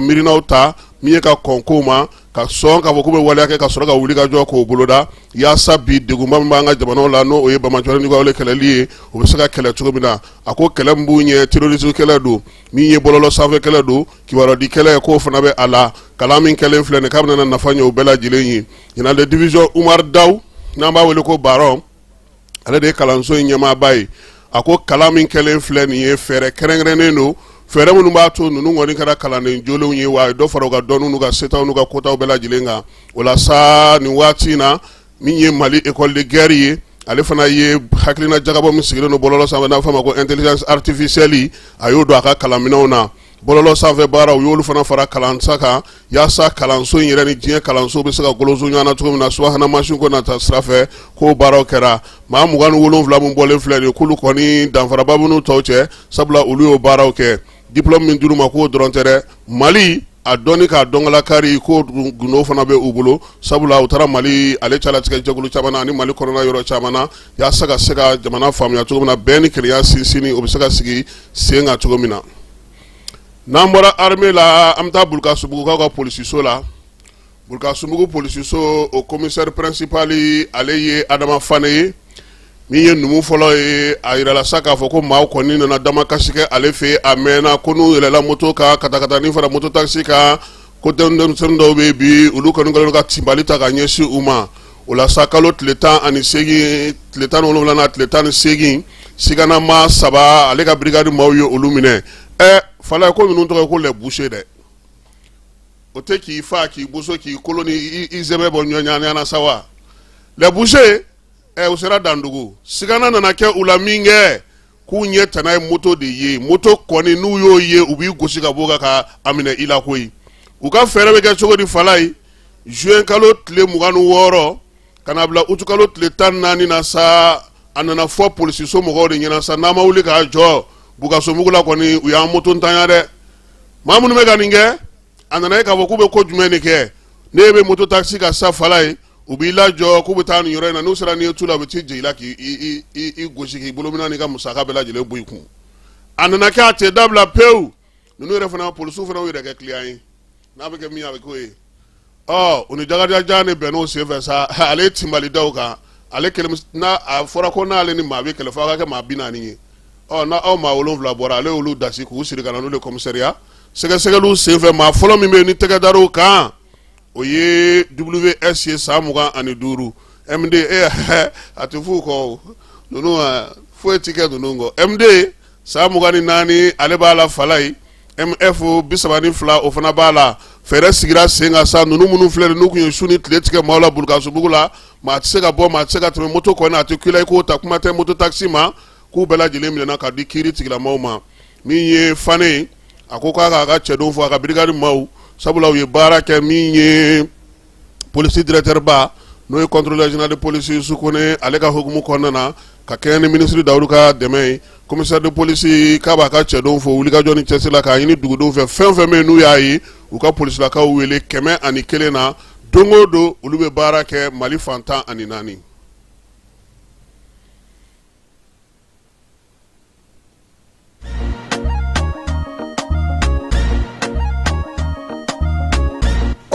miirinaw ta min ye ka kɔn kow ma, ka sɔn k'a fɔ k'u bɛ waleya kɛ, ka sɔrɔ ka wuli ka jɔ k'o boloda, yaasa bi degunba min b'an ka jamanaw la, n'o ye banbaanciwale juguya kɛlɛli ye, o bɛ se ka kɛlɛ cogo min na. A ko kɛlɛ min b'u ɲɛ, terrorisme kɛlɛ don, min ye bɔlɔlɔ sanfɛ kɛlɛ don, kibaruyadi kɛlɛ k'o fana bɛ a la. Kalan min kɛlen filɛ nin k'a bɛna nafa ɲɛ o bɛɛ lajɛlen ye. Général de division Umar Daw, n'an b'a wele ko Baron, ale de ye kalanso in ɲɛmaaba ye. A ko kalan min kɛlen filɛ nin ye, fɛɛrɛ kɛrɛnkɛrɛnnen don, fɛɛrɛ minnu b'a to ninnu kɔni kɛra kalanden jolenw ye, wa a ye dɔ fara u ka dɔnni n'u ka setaw n'u ka kotaw bɛɛ lajɛlen kan. O la sa, nin waati in na, min ye Mali école de guerre ye, ale fana ye hakilina jagabɔ min sigilen don bɔlɔlɔ sanfɛ, n'a bɛ f'a ma ko intelligence artificielle, a y'o don a ka kalanminɛnw na. Bɔlɔlɔ sanfɛ baara, u y'olu fana fara kalansa kan, yaasa kalanso in yɛrɛ ni diɲɛ kalanso bɛ se ka goloso ɲɔgɔn na cogo min na, subahana mansin ko nata sira fɛ, k'o baaraw kɛra. Maa 27 min bɔlen filɛ nin ye, k'olu kɔni danfaraba b'u n'u tɔw cɛ, sabula olu y'o baaraw kɛ. Diplôme min dir'u ma, k'o dɔrɔn tɛ dɛ, Mali a dɔnni k'a dɔnkalakari, k'o gundo fana bɛ u bolo, sabula u taara Mali ale calatigɛ jɛkulu caman na ani Mali kɔnɔna yɔrɔ caman na, yaasa ka se ka jamana faamuya cogo min na, bɛn ni kelenya sinsinni, o bɛ se ka sigi sen kan cogo min na. N'an bɔra armée la, an bɛ taa Bulukasubugukaw ka polisiso la. Bulukasubugu polisiso, o commissaire principal, ale ye Adama Fane ye, min ye numu fɔlɔ ye. A yirala sa k'a fɔ ko maaw kɔni nana damakasi kɛ ale fɛ a mɛnna, ko n'u yɛlɛla moto kan, katakatanin fara moto taxi kan, ko denmisɛnnin dɔw bɛ bi, olu kɔni kɛlen ka tinbali ta ka ɲɛsin u ma. O la sa, kalo tile 18, tile 17 na, tile 18, sigana maa saba, ale ka brigade maaw ye olu minɛ. Ɛ fala, ko ninnu tɔgɔ ye ko les bouchers dɛ. O tɛ k'i fa, k'i boso, k'i kolo ni i sɛmɛ bɔ ɲɔgɔn na sa wa? Les bouchers, ɛ u sera dandugu. Sigana nana kɛ u la min kɛ, k'u ɲɛ tana ye moto de ye. Moto kɔni, n'u y'o ye, u b'i gosi ka bɔ kan ka a minɛ i la koyi. U ka fɛɛrɛ bɛ kɛ cogo di fala ye? Juin kalo tile 26 ka na bila utu kalo tile 14 na sa, a nana fɔ polisiso mɔgɔw de ɲɛna sa, n'a ma wuli k'a jɔ Bukasomugu la kɔni, u y'an moto ntanya dɛ. Maa minnu bɛ ka nin kɛ, a nana ye k'a fɔ k'u bɛ ko jumɛn de kɛ? Ne bɛ moto taxi kan sa fala ye, u b'i lajɔ k'u bɛ taa nin yɔrɔ in na. N'u sera n'i ye tu la, u bɛ t'i jigin i la k'i gosi, k'i bolominɛn n'i ka musaka bɛɛ lajɛlen bɔ i kun. A nana kɛ a tɛ dabila pewu. Ninnu yɛrɛ fana, polisiw fana y'u yɛrɛ kɛ client ye, n'a bɛ kɛ min ye, a bɛ k'o ye. Ɔ u ni Jakarija de bɛnn'o senfɛ sa, ale ye tinbali da u kan. Ale kelen n'a a fɔra ko n'ale ni maa bɛ kɛlɛ, fo a ka kɛ maa 40 ye. Ɔ n'aw maa 7 bɔra, ale y'olu dasi k'u siri ka na n'olu ye commissariat. Sɛgɛsɛgɛliw senfɛ, maa fɔlɔ min bɛ yen ni tɛgɛ dar'o kan, o ye WS ye, san 25, MD. E a tɛ f'u kɔ, ninnu foyi tɛ kɛ ninnu kɔ. MD san 24, ale b'a la fala ye. MF 32, o fana b'a la. Fɛɛrɛ sigira sen kan sa, ninnu minnu filɛ, n'u tun ye su ni tile tigɛ maaw la Bukasobugu la, maa tɛ se ka bɔ, maa tɛ se ka tɛmɛ, moto kɔni a tɛ kun i la i k'o ta, kuma tɛ moto taxi ma, k'u bɛɛ lajɛlen minɛna ka di kiiri tigilamaaw ma. Min ye Fane ye, a ko k'a k'a ka cɛdenw fo, a ka brigade maaw, sabula u ye baara kɛ. Min ye polisi directeur ba, n'o ye contrôleur général de police Youssou Kone, ale ka hukumu kɔnɔna na, ka kɛɲɛ ni minisiri Dawudu ka dɛmɛ ye, commissaire de police k'a b'a ka cɛdenw fo wulikajɔ ni cɛsiri la, k'a ɲini dugudenw fɛ, fɛn fɛn bɛ yen n'u y'a ye, u ka polisilakaw wele 101 na. Don o don, olu bɛ baara kɛ Mali fan 14.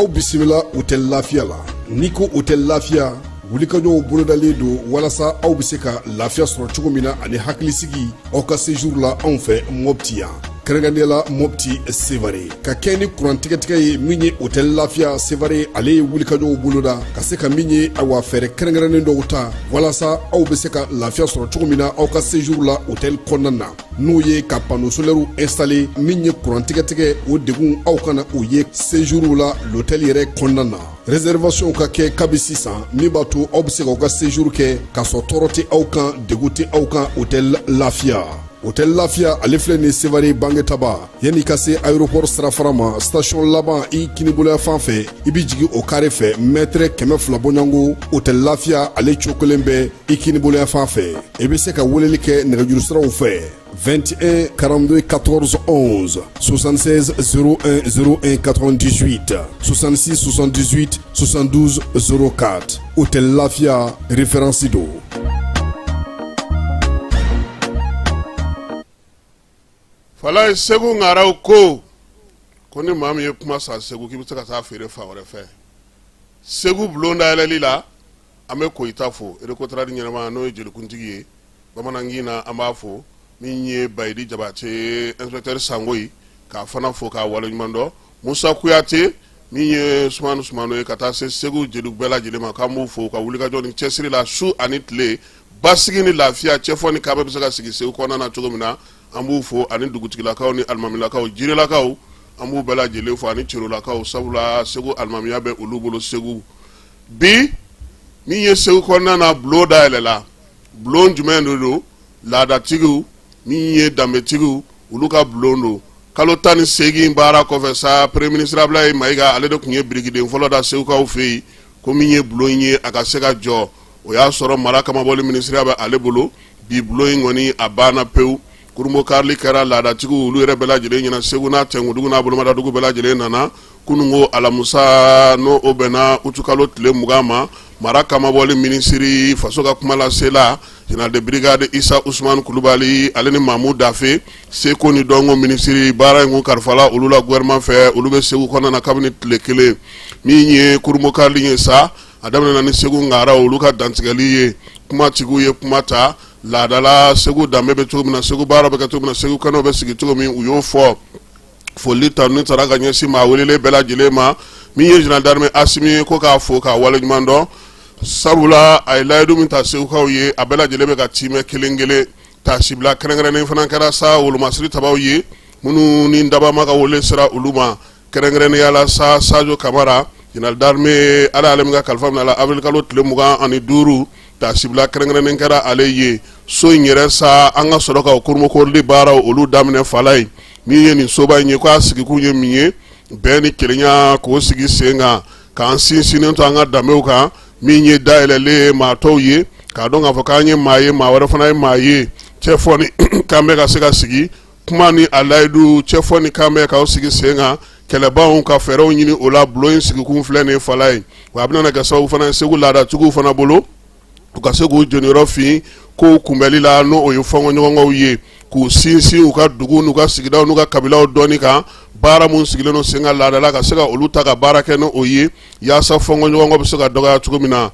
Aw bisimila hôtel Lafiya la. N'i ko hôtel Lafiya, wulikajɔw bolodalen don walasa aw bɛ se ka lafiya sɔrɔ cogo min na ani hakilisigi aw ka séjour la anw fɛ Mopti yan, kɛrɛnkɛrɛnnenya la Mopti Sevare. Ka kɛ ni kuran tigɛtigɛ ye min ye hôtel Lafiya Sevare, ale ye wulikajɔw boloda ka se ka min ye awa fɛɛrɛ kɛrɛnkɛrɛnnen dɔw ta walasa aw bɛ se ka lafiya sɔrɔ cogo min na aw ka séjour la hôtel kɔnɔna na, n'o ye ka panneau solaire installer. Min ye kuran tigɛtigɛ, o degun aw kana o ye séjour la l'hôtel yɛrɛ kɔnɔna na. Réservation ka kɛ kabi sisan, min b'a to aw bɛ se k'aw ka séjour kɛ k'a sɔrɔ tɔɔrɔ tɛ aw kan, degun tɛ aw kan. Hôtel Lafiya, hôtel Lafiya, ale filɛ nin Sevare Bangetaba, yanni ka se aéroport sirafara ma, station laban i kiniboloya fan fɛ, i bɛ jigin o carré fɛ, mètre 200 bɔɲɔgɔnko, hôtel Lafiya ale cokolen bɛ i kiniboloya fan fɛ. I bɛ se ka weleli kɛ nɛgɛjuru siraw fɛ: 21 42 14 11, 76 01 01 98, 66 78 72 04. Hôtel Lafia, référence don. Falaye, Segu ŋaraw ko ni maa min ye kuma san Segu k'i bɛ se ka taa feere fan wɛrɛ fɛ, Segu bulon dayɛlɛli la, an bɛ Koyita fo, Recotrad ɲɛnama, n'o ye jelikuntigi ye bamanankin na, an b'a fo. Min ye Bayidi Jabate, inspecteur Sangoyi, k'a fana fo k'a waleɲuman dɔn. Musa Kuyate, min ye Sumanu Sumano ye, ka taa se Segu jeliw bɛɛ lajɛlen ma, k'an b'u fo ka wulikajɔ ni cɛsiri la su ani tile, basigi ni lafiya, cɛfɔ ni kanbɛn bɛ se ka sigi Segu kɔnɔna na cogo min na, an b'u fo, ani dugutigilakaw ni alimamilakaw, jirelakaw, an b'u bɛɛ lajɛlen fo, ani cerolakaw, sabula Segu alimamiya bɛ olu bolo Segu. Bi min ye Segu kɔnɔna na, bulon dayɛlɛla. Bulon jumɛn de don? Laadatigiw, min ye danbetigiw, olu ka bulon don. Kalo 18 baara kɔfɛ sa, premier ministre Abulayi Mayiga, ale de tun ye birikiden fɔlɔ da Segukaw fɛ yen ko min ye bulon ye, a ka se ka jɔ. O y'a sɔrɔ mara kamabɔli minisiriya bɛ ale bolo. Bi bulon in kɔni, a banna pewu. Kurunbonkarili kɛra laadatigiw olu yɛrɛ bɛɛ lajɛlen ɲɛna. Segu n'a tɛnkudugu n'a bolomadadugu bɛɛ lajɛlen nana kununko alamusa, n'o o bɛnna utukalo tile 20 ma. Mara kamabɔli minisiri, faso ka kumalasela, général de brigade Isa Usumani Kulubali, ale ni Mamu Dafe, seko ni dɔnko minisiri, baara in kun kalifala olu la gouvernement fɛ. Olu bɛ Segu kɔnɔna na kabini tile kelen. Min ye kurunbonkarili ye sa, a daminɛna ni Segu ngaraw olu ka dantigɛli ye. Kumatigiw ye kuma ta laadala, Segu danbe bɛ cogo min na, Segu baara bɛ kɛ cogo min na, Segu kɛnɛw bɛ sigi cogo min, u y'o fɔ. Foli tanuni taara ka ɲɛsin maa welelen bɛɛ lajɛlen ma. Min ye général d'armée Asimi ye, ko k'a fo k'a waleɲuman dɔn, sabula a ye layidu min ta Segukaw ye, a bɛɛ lajɛlen bɛ ka tiimɛ kelen kelen. Taasibila kɛrɛnkɛrɛnnen fana kɛra sa wolomasiri tabaw ye, minnu ni dabama ka wele sera olu ma, kɛrɛnkɛrɛnnenya la sa Sajo Kamara, général d'armée, Ala y'ale min ka kalifa minɛ a la avril kalo tile 25, taasibila kɛrɛnkɛrɛnnen kɛra ale ye. So in yɛrɛ sa, an ka sɔrɔ ka kurunbonkarili baaraw olu daminɛ. Falaye, min ye nin soba in ye, k'a sigikun ye min ye, bɛn ni kelenya k'o sigi sen kan, k'an sinsinnen to an ka danbew kan. Min ye dayɛlɛlen ye maa tɔw ye k'a dɔn k'a fɔ k'an ye maa ye, maa wɛrɛ fana ye maa ye, cɛfɔ ni kanbɛn ka se ka sigi, kuma ni a layidu, cɛfɔ ni kanbɛn k'aw sigi sen kan, kɛlɛbaw ka fɛɛrɛw ɲini o la. Bulon in sigikun filɛ nin Falaye, wa a bɛna kɛ sababu fana ye Segu laadatigiw fana bolo, u ka se k'u jɔyɔrɔ fin kow kunbɛli la, n'o o ye fɔnkɔɲɔgɔnkɔw ye, k'u sinsin u ka dugu n'u ka sigidaw n'u ka kabilaw dɔnni kan. Baara mun sigilen don sen kan laadala, ka se ka olu ta ka baara kɛ n'o ye, yaasa fɔnkɔɲɔgɔnkɔ bɛ se ka dɔgɔya cogo min na.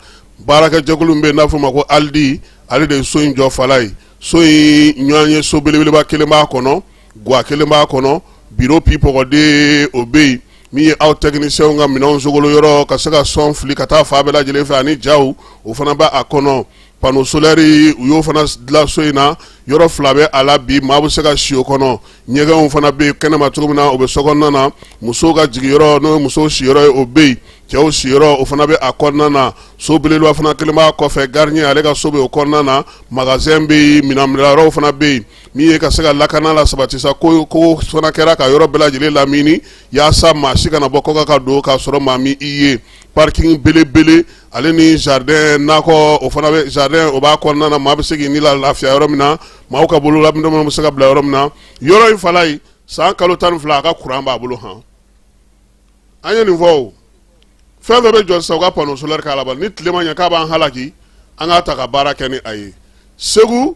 Baarakɛjɛkulu min bɛ yen n'a fɔ o ma ko ALDI, ale de ye so in jɔ. Falaye, so in ɲɔgɔn ye, so belebeleba kelen b'a kɔnɔ, gwa kelen b'a kɔnɔ, biro pipɔgɔden o bɛ yen, min ye aw tɛkinisiyɛnw ka minɛnw sogolo yɔrɔ, ka se ka son fili ka taa fan bɛɛ lajɛlen fɛ, ani jaw, o fana bɛ a kɔnɔ. Panneau solaire, u y'o fana dilan so in na, yɔrɔ fila bɛ a la bi, maa bɛ se ka si o kɔnɔ. Ɲɛgɛnw fana bɛ yen kɛnɛma cogo min na, o bɛ so kɔnɔna na. Musow ka jigiyɔrɔ, n'o ye musow siyɔrɔ ye, o bɛ yen. Cɛw siyɔrɔ, o fana bɛ a kɔnɔna na. So belebeleba fana kelen b'a kɔfɛ, gardien ale ka so bɛ o kɔnɔna na. Magasin bɛ yen, minɛn fana bɛ yen. Min ye ka se ka lakana la sabati sa, ko ko fana kɛra ka yɔrɔ bɛɛ lajɛlen lamini, yaasa maa si kana bɔ kɔkan ka don k'a sɔrɔ maa m'i ye. Parking belebele, ale ni jardin nakɔ, o fana bɛ jardin, o b'a kɔnɔna na, maa bɛ se k'i ni lafiya yɔrɔ min na, maaw ka bolola bɛ se ka bila yɔrɔ min na. Yɔrɔ in Falaye, san kalo 12, a ka kuran b'a bolo. Hɔn, an ye nin fɔ o fɛn fɛn bɛ jɔ sisan, u ka panneau solaire k'a la. Ni tile ma ɲɛ k'a b'an halaki, an k'a ta ka baara kɛ ni a ye. Segu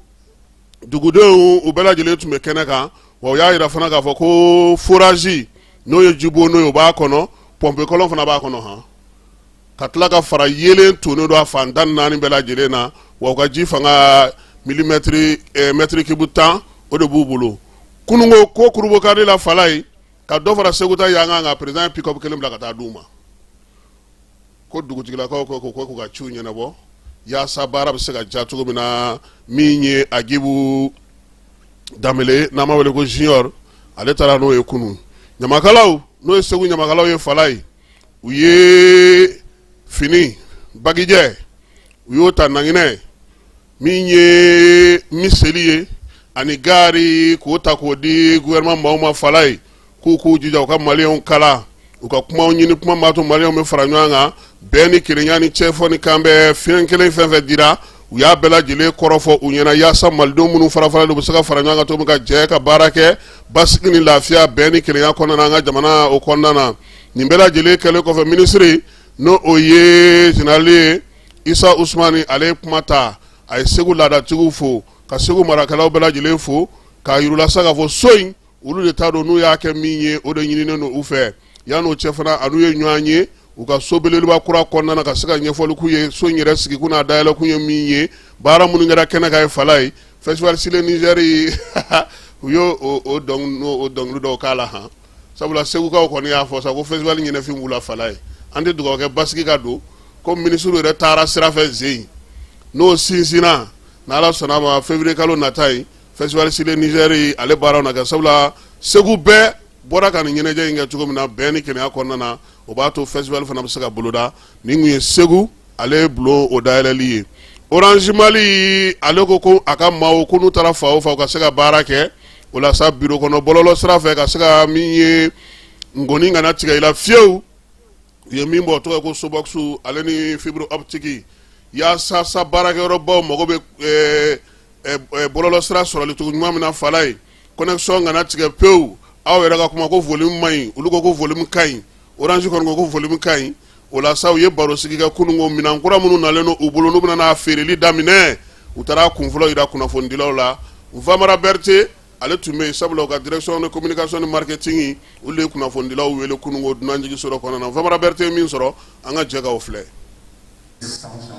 dugudenw, u bɛɛ lajɛlen tun bɛ kɛnɛ kan, wa u y'a jira fana k'a fɔ ko forage, n'o ye jibon n'o ye, o b'a kɔnɔ. Pɔnpe kɔlɔn fana b'a kɔnɔ han, ka tila ka fara yeelen tonnen don a fan 14 bɛɛ lajɛlen na, wa u ka ji fanga milimɛtiri mètre cube 10, o de b'u bolo. Kununko ko kurubokari la Falayi, ka dɔ fara Segu ta yankan kan, président ye pick-up kelen bila ka taa d'u ma, ko dugutigilakaw ko ko k'u ka ciw ɲɛnabɔ yaasa baara bɛ se ka ja cogo min na. Min ye Agibu Danbele, n'an b'a wele ko Junior, ale taara n'o ye kunun. Ɲamakalaw, n'o ye Segu ɲamakalaw ye Falayi, u ye fini bagijɛ, u y'o ta Nanginɛ, min ye miseli ye ani gaari, k'o ta k'o di gouvernement maaw ma Falayi, k'u k'u jija u ka maliyɛnw kala, u ka kumaw ɲini, kuma b'a to maliyɛnw bɛ fara ɲɔgɔn kan, bɛn ni kelenya ni cɛfɔ ni kanbɛn. Fɛn kelen fɛn fɛn dira, u y'a bɛɛ lajɛlen kɔrɔfɔ u ɲɛna, yaasa malidenw minnu farafaralen u bɛ se ka fara ɲɔgɔn kan cogo min, ka jɛ ka baara kɛ basigi ni lafiya, bɛn ni kelenya kɔnɔna na, an ka jamana o kɔnɔna na. Nin bɛɛ lajɛlen kɛlen kɔfɛ, minisiri, n'o o ye général ye Isa Usumani, ale ye kuma ta. A ye Segu laadatigiw fo, ka Segu marakɛlaw bɛɛ lajɛlen fo, k'a yir'u la sa k'a fɔ so in, olu de ta don, n'u y'a kɛ min ye, o de ɲininen don u fɛ. Yan'o cɛ fana, a n'u ye ɲɔgɔn ye u ka so belebeleba kura kɔnɔna na, ka se ka ɲɛfɔli k'u ye so in yɛrɛ sigikun n'a dayɛlɛkun ye min ye. Baara minnu kɛra kɛnɛ kan ye Falayi, festival Sur le Niger, u y'o o dɔnkili dɔw k'a la han, sabula Segukaw kɔni y'a fɔ sa ko festival ɲɛnɛfin b'u la Falayi. An tɛ dugawu kɛ basigi ka don, ko minisiriw yɛrɛ taara sira fɛ zen n'o sinsinna, n'Ala sɔnna a ma, février kalo nata in, festival Sur le Niger ale baaraw na kɛ, sabula Segu bɛɛ bɔra ka nin ɲɛnajɛ in kɛ cogo min na bɛn ni kelenya kɔnɔna na, o b'a to festival fana bɛ se ka boloda. Nin kun ye Segu ale bulon o dayɛlɛli ye. Orange Mali, ale ko ko a ka maaw ko n'u taara fan o fan, u ka se ka baara kɛ o la sa biro kɔnɔ bɔlɔlɔ sira fɛ, ka se ka min ye ngɔni kana tigɛ i la fiyewu. U ye min bɔ, o tɔgɔ ye ko Sobox, ale ni fibre optique, yaasa sa baarakɛyɔrɔbaw mago bɛ bɔlɔlɔ sira sɔrɔli cogo ɲuman min na Falayi, connexion kana tigɛ pewu. Aw yɛrɛ ka kuma ko volume man ɲi, olu ko ko volume ka ɲi. Orange kɔni ko ko volume ka ɲi. O la sa, u ye baro sigi kɛ kunun ko minɛn kura minnu nalen don u bolo, n'u bɛna n'a feereli daminɛ, u taara kun fɔlɔ yira kunnafonidilaw la. Nfamara Berete, ale tun bɛ yen, sabula u ka direction de communication ni marketing, olu de ye kunnafonidilaw wele kunun ko dunanjiginso dɔ kɔnɔna na. Nfamara Berete ye min sɔrɔ, an ka jɛ k'o filɛ.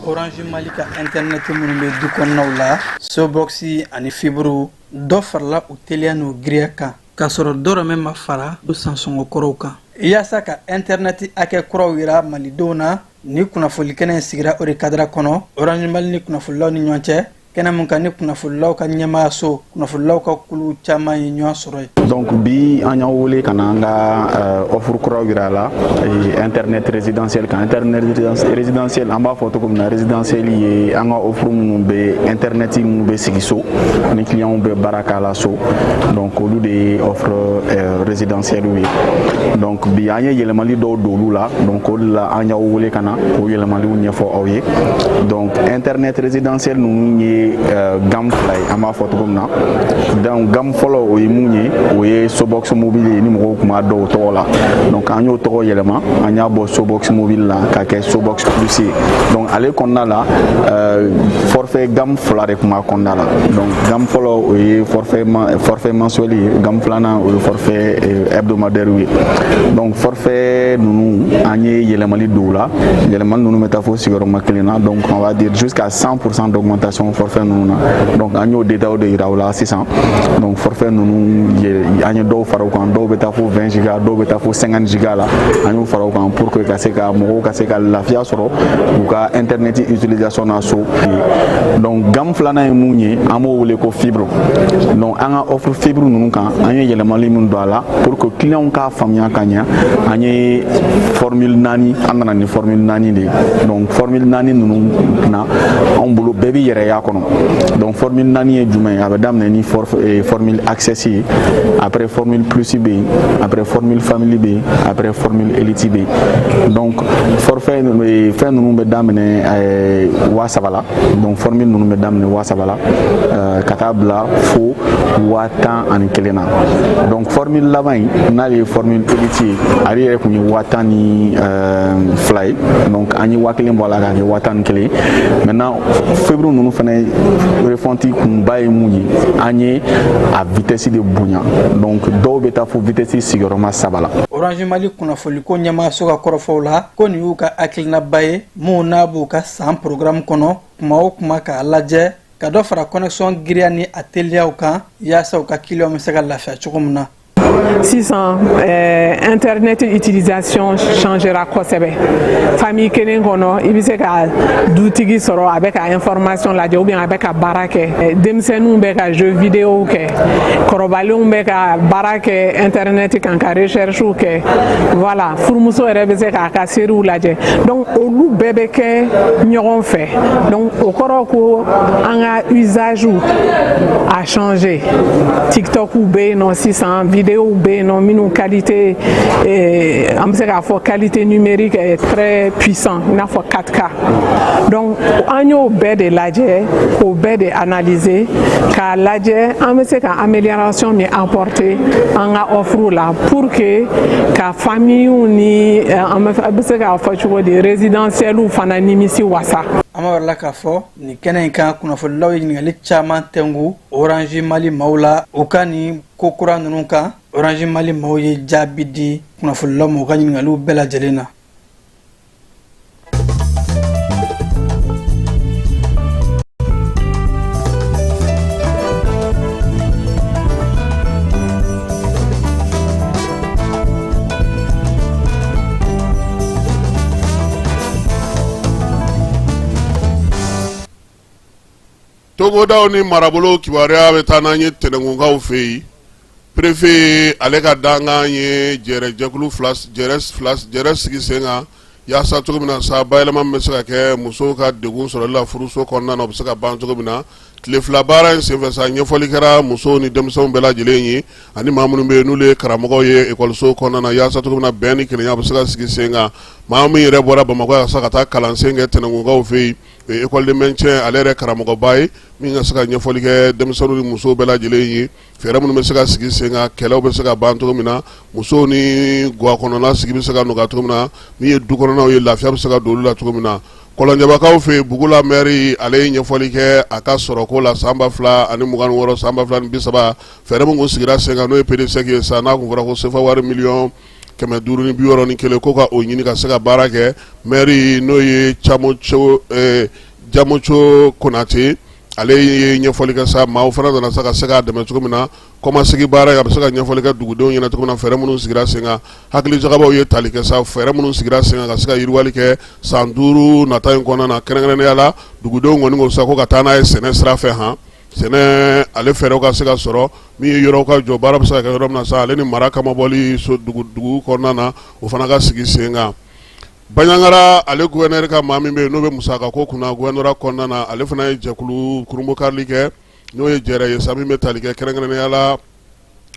Orange Mali ka internet minnu bɛ du kɔnɔnaw la, Sobox ani fibre, dɔ farala u teliya n'u giriya kan, k'a sɔrɔ dɔrɔmɛ ma fara u sansɔngɔ kɔrɔw kan. Yaasa ka internet hakɛ kuraw yira malidenw na, ni kunnafoni kɛnɛ in sigira o de kadara kɔnɔ Orange Mali ni kunnafonilaw ni ɲɔgɔn cɛ, kɛnɛ mun kan ni kunnafonilaw ka ɲɛmaayaso, kunnafonilaw ka kulu caman ye ɲɔgɔn sɔrɔ yen. Donc bi, an y'aw wele ka na an ka offre kuraw yira la internet résidentiel kan. Internet résidentiel, an b'a fɔ cogo min na, résidentiel ye an ka offre minnu bɛ internet minnu bɛ sigi so ni clients bɛ baara k'a la so, donc olu de ye offre résidentielle ye. Donc bi, an ye yɛlɛmali dɔw don olu la, donc o de la an y'aw wele ka na k'o yɛlɛmaliw ɲɛfɔ aw ye. Donc internet résidentiel ninnu ye gamme fila ye, an b'a fɔ cogo min na. Donc gamme fɔlɔ, o ye mun ye? O ye Sobox mobile ye, ni mɔgɔw tun b'a dɔn o tɔgɔ la. Donc an y'o tɔgɔ yɛlɛma, an y'a bɔ Sobox mobile la ka kɛ Sobox plus ye. Donc ale kɔnɔna la, forfait gamme fila de tun b'a kɔnɔna la. Donc gamme fɔlɔ, o ye forfait mensuel ye. Gamme filanan, o ye forfait hebdomadaire ye. Donc forfait ninnu, an ye yɛlɛmali don u la. Yɛlɛmali ninnu bɛ taa fo sigiyɔrɔma kelen na, donc on va dire jusqu'à 100% d'augmentation forfait ninnu na. Donc an y'o détail de yira u la sisan. Donc forfait ninnu, an ye dɔw fara u kan, dɔw bɛ taa fo 20 giga, dɔw bɛ taa fo 50 giga la. An y'o fara u kan pour que ka se ka mɔgɔw ka se ka lafiya sɔrɔ u ka internet utilisation na so. Donc gamme filanan ye mun ye? An b'o wele ko fibre. Donc an ka offre fibre ninnu kan, an ye yɛlɛmali min don a la pour que clients k'a faamuya ka ɲɛ, an ye formule naani, an nana ni formule naani de ye. Donc formule naani ninnu na, anw bolo, bɛɛ b'i yɛrɛ y'a kɔnɔ. Donc formule naani ye jumɛn ye? A bɛ daminɛ ni formule access ye, après formule plus bɛ yen, après formule famille bɛ yen, après formule élite bɛ yen. Donc forfait fɛn ninnu bɛ daminɛ 3000 la. Donc formule ninnu bɛ daminɛ 3000 la ka taa bila fo 11,000 na. Donc formule laban in, n'ale ye formule élite ye, ale yɛrɛ tun ye 12,000 ye, donc an ye 1000 bɔ a la k'a kɛ 11,000 ye. Maintenant, fibre ninnu fana refonte kunba ye mun ye? An ye a vitesse de bonya, donc dɔw bɛ taa fo vitesse sigiyɔrɔma 3 la. Orange Mali kunnafoliko ɲɛmaaso ka kɔrɔfɔw la, ko nin y'u ka hakilinaba ye mun n'a b'u ka san programme kɔnɔ kuma o kuma, k'a lajɛ ka dɔ fara connexion giriya ni a teliyaw kan, yaasa u ka client bɛ se ka lafiya cogo min na. Sisan internet utilisation changera kosɛbɛ. Famille kelen kɔnɔ, i bɛ se ka dutigi sɔrɔ a bɛ ka information lajɛ ou bien a bɛ ka baara kɛ, denmisɛnninw bɛ ka jeu vidéo kɛ, kɔrɔbalenw bɛ ka baara kɛ internet kan ka recherche kɛ. Voilà, furumuso yɛrɛ bɛ se k'a ka séries lajɛ. Donc olu bɛɛ bɛ kɛ ɲɔgɔn fɛ. Donc o kɔrɔ ko an ka usage a changé. TikTok bɛ yen nɔ sisan, vidéo bɛ yen nɔ minnu qualité, an bɛ se k'a fɔ qualité numérique est très puissant, i n'a fɔ 4K. Donc an y'o bɛɛ de lajɛ, k'o bɛɛ de analyser, k'a lajɛ an bɛ se ka amélioration min apporter an ka offre la pour que ka famille ni, an bɛ se k'a fɔ cogo di, résidentiels fana nimisi wasa. An b'a la k'a fɔ nin kɛnɛ in kan, kunnafonilaw ye ɲininkali caman tɛngu Orange Mali maaw la u ka nin ko kura ninnu kan. Orange Mali maaw ye jaabi di kunnafonilaw ma u ka ɲininkaliw bɛɛ lajɛlen na. Togodaw ni marabolo kibaruya bɛ taa n'an ye Tɛnɛnkunkaw fɛ yen. Préfet ale ka dankan ye jɛrɛ jɛkulu fila jɛrɛ sigi sen kan, yaasa cogo min na sa bayɛlɛma min bɛ se ka kɛ musow ka degun sɔrɔli la furuso kɔnɔna na, o bɛ se ka ban cogo min na. Tile 2 baara in senfɛ sa, ɲɛfɔli kɛra musow ni denmisɛnw bɛɛ lajɛlen ye ani maa minnu bɛ yen n'olu ye karamɔgɔw ye ekɔliso kɔnɔna na, yaasa cogo min na bɛn ni kelenya bɛ se ka sigi sen kan. Maa min yɛrɛ bɔra Bamakɔ yan sa ka taa kalansen kɛ Tɛnɛnkunkaw fɛ yen, o ye école de maintien ale yɛrɛ karamɔgɔba ye, min ka se ka ɲɛfɔli kɛ denmisɛnninw ni musow bɛɛ lajɛlen ye, fɛɛrɛ minnu bɛ se ka sigi sen kan, kɛlɛw bɛ se ka ban cogo min na, musow ni ga kɔnɔna sigi bɛ se ka nɔgɔya cogo min na, min ye du kɔnɔnaw ye, lafiya bɛ se ka don olu la cogo min na. Kɔlɔnjɛbakaw fɛ yen, Bugula maire ale ye ɲɛfɔli kɛ a ka sɔrɔko la san 2026, san 2030. Fɛɛrɛ min kun sigira sen kan, n'o ye PDSEC ye sa, n'a kun fɔra ko sefa wari miliyɔn 561 ko ka o ɲini ka se ka baara kɛ. Maire, n'o ye Jamoco Konate, ale ye ɲɛfɔli kɛ sa, maaw fana nana sa ka se k'a dɛmɛ cogo min na kɔmasegin baara, a bɛ se ka ɲɛfɔli kɛ dugudenw ɲɛna cogo min na, fɛɛrɛ minnu sigira sen kan. Hakilijakabɔw ye tali kɛ sa, fɛɛrɛ minnu sigira sen kan ka se ka yiriwali kɛ san 5 nata in kɔnɔna na. Kɛrɛnkɛrɛnnenya la, dugudenw kɔni ko sa ko ka taa n'a ye sɛnɛ sira fɛ, han, sɛnɛ ale fɛɛrɛw ka se ka sɔrɔ, min ye yɔrɔw ka jɔ, baara bɛ se ka kɛ yɔrɔ min na sa, ale ni mara kamabɔli so dugu kɔnɔna na, o fana ka sigi sen kan. Banjagara ale gouverneur ka maa min bɛ yen n'o bɛ musakako kunna gouvernorat kɔnɔna na, ale fana ye jɛkulu kurunbonkarili kɛ, n'o ye jɛrɛ ye sa, min bɛ tali kɛ kɛrɛnkɛrɛnnenya la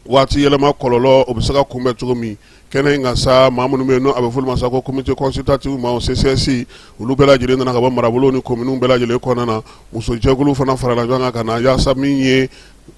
waati yɛlɛma kɔlɔlɔ, o bɛ se ka kunbɛn cogo min. Kɛnɛ in kan sa, maa minnu bɛ yen n'o a bɛ f'olu ma sa ko comité consultatif maaw, CCS, olu bɛɛ lajɛlen nana ka bɔ marabolo ni kominiw bɛɛ lajɛlen kɔnɔna na. Musojɛkulu fana farala ɲɔgɔn kan ka na yaasa min ye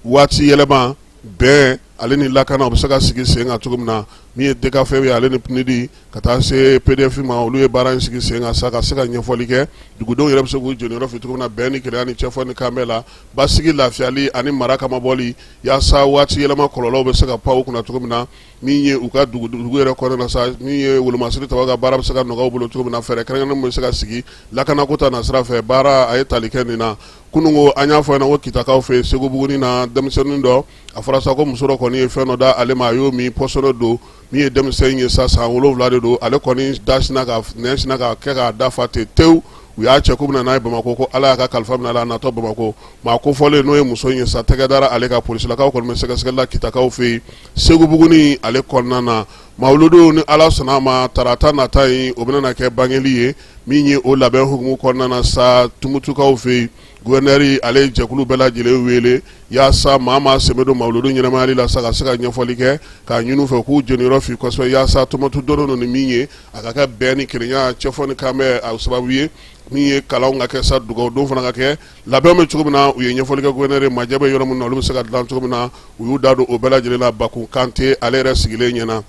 waati yɛlɛma bɛn ale ni lakana, o bɛ se ka sigi sen kan cogo min na. Min ye DCAF ye, ale ni PNUD, ka taa se PDF ma, olu ye baara in sigi sen kan sa ka se ka ɲɛfɔli kɛ dugudenw yɛrɛ bɛ se k'u jeniyɔrɔ fin cogo min na bɛn ni kelenya ni cɛfɔ ni kanbɛn la, basigi, lafiyali ani mara kamabɔli, yaasa waati yɛlɛma kɔlɔlɔw bɛ se ka pan u kunna cogo min na. Min ye u ka dugu yɛrɛ kɔnɔna na sa, min ye wolomasiri tabaw ka baara bɛ se ka nɔgɔya u bolo cogo min na, fɛɛrɛ kɛrɛnkɛrɛnnen bɛ se ka sigi lakanako ta nasira fɛ, baara a ye tali kɛ nin na. Kunun ko an y'a fɔ ɲɛna ko Kitakaw fɛ yen, Segu-Buguni na, denmisɛnnin dɔ, a fɔra sa ko muso dɔ kɔni ye fɛn dɔ da ale ma, a y'o min, pɔsɔni don. Min ye denmisɛn ye sa, san 7 de don, ale kɔni da sinna ka nɛn sinna ka kɛ k'a da fa ten tewu. U y'a cɛ k'u bɛna n'a ye Bamakɔ, ko Ala y'a ka kalifa minɛ a la, a natɔ Bamakɔ, maa kofɔlen n'o ye muso in ye sa, tɛgɛ dara ale kan. Polisilakaw kɔni bɛ sɛgɛsɛgɛli la Kitakaw fɛ yen, Segu-Buguni ale kɔnɔna na. Mawuludu, ni Ala sɔnna a ma, tarata nata in, o bɛna kɛ bangeli ye. Min ye o labɛn hukumu kɔnɔna na sa, Tumutukaw fɛ yen, gouverneur ale ye jɛkulu bɛɛ lajɛlen wele yaasa maa sen bɛ don mawuludu ɲɛnamayali la sa, ka se ka ɲɛfɔli kɛ, k'a ɲini u fɛ k'u jeniyɔrɔ fin kosɛbɛ, yaasa Tumutu don ni min ye a ka kɛ bɛn ni kelenya, cɛfɔ ni kanbɛn a sababu ye. Min ye kalanw ka kɛ sa, dugawu don fana ka kɛ, labɛn bɛ cogo min na, u ye ɲɛfɔli kɛ gouverneur ye. Majɛ bɛ yɔrɔ min na, olu bɛ se ka dilan cogo min na, u y'u da don o bɛɛ lajɛlen na. Bakun Kante ale yɛrɛ sigilen ɲɛna.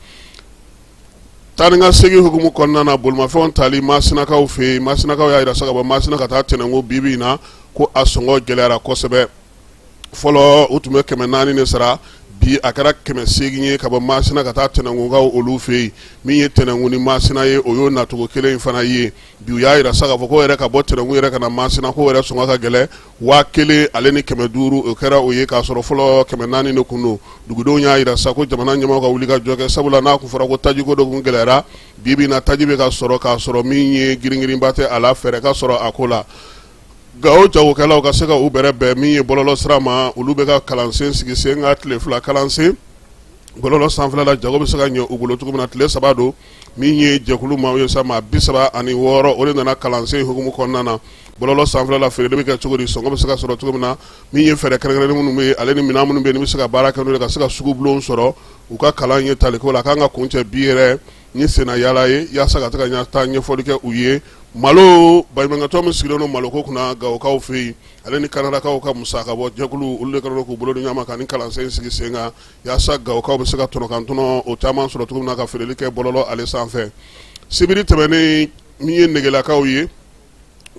Taa ni ka segin hukumu kɔnɔna na, bolimafɛnw tali Masinakaw fɛ yen, Masinakaw y'a jira sa ka bɔ Masina ka taa Tɛnɛnkun bi bi in na, ko a sɔngɔ gɛlɛyara kosɛbɛ. Fɔlɔ u tun bɛ 400 de sara, bi a kɛra 800 ye ka bɔ Masina ka taa Tɛnɛnkunkaw olu fɛ yen. Min ye Tɛnɛnkun ni Masina ye, o y'o nacogo kelen in fana ye. Bi u y'a jira sa k'a fɔ ko yɛrɛ ka bɔ Tɛnɛnkun yɛrɛ ka na Masina, k'o yɛrɛ sɔngɔ ka gɛlɛn 1500, o kɛra o ye, k'a sɔrɔ fɔlɔ 400 de kun don. Dugudenw y'a jira sa ko jamana ɲɛmaaw ka wuli ka jɔ kɛ, sabula n'a kun fɔra ko tajiko de kun gɛlɛyara, bi bi in na taji bɛ ka sɔrɔ k'a sɔrɔ min ye giringirinba tɛ a la, fɛɛrɛ ka sɔrɔ a ko la. Gawo jagokɛlaw ka se ka u bɛrɛ bɛn min ye bɔlɔlɔ sira ma, olu bɛ ka kalansen sigi sen kan, tile 2 kalansen bɔlɔlɔ sanfɛla la, jago bɛ se ka ɲɛ u bolo cogo min na. Tile 3 don, min ye jɛkulu maaw ye sa, maa 36, o de nana kalansen hukumu kɔnɔna na. Bɔlɔlɔ sanfɛla la, feereli bɛ kɛ cogo di, sɔngɔ bɛ se ka sɔrɔ cogo min na, min ye fɛɛrɛ kɛrɛnkɛrɛnnen minnu bɛ yen, ale ni minɛn minnu bɛ yen ni bɛ se ka baara kɛ n'o ye ka se ka sugubulon sɔrɔ. U ka kalan ye taliko la, a kan ka kuncɛ bi yɛrɛ ni senna yaala ye, yaasa ka se ka taa ɲɛfɔli kɛ u ye. Malo baɲumankɛtɔn min sigilen don maloko kunna Gawokaw fɛ yen, ale ni Kanadakaw ka musakabɔ jɛkulu, olu de kɛlen don k'u bolo di ɲɔgɔn ma ka nin kalansen sigi sen kan, yaasa Gawokaw bɛ se ka tɔnɔkantɔnɔ o caman sɔrɔ cogo min na ka feereli kɛ bɔlɔlɔ ale sanfɛ. Sibiri tɛmɛnen, min ye Negelakaw ye,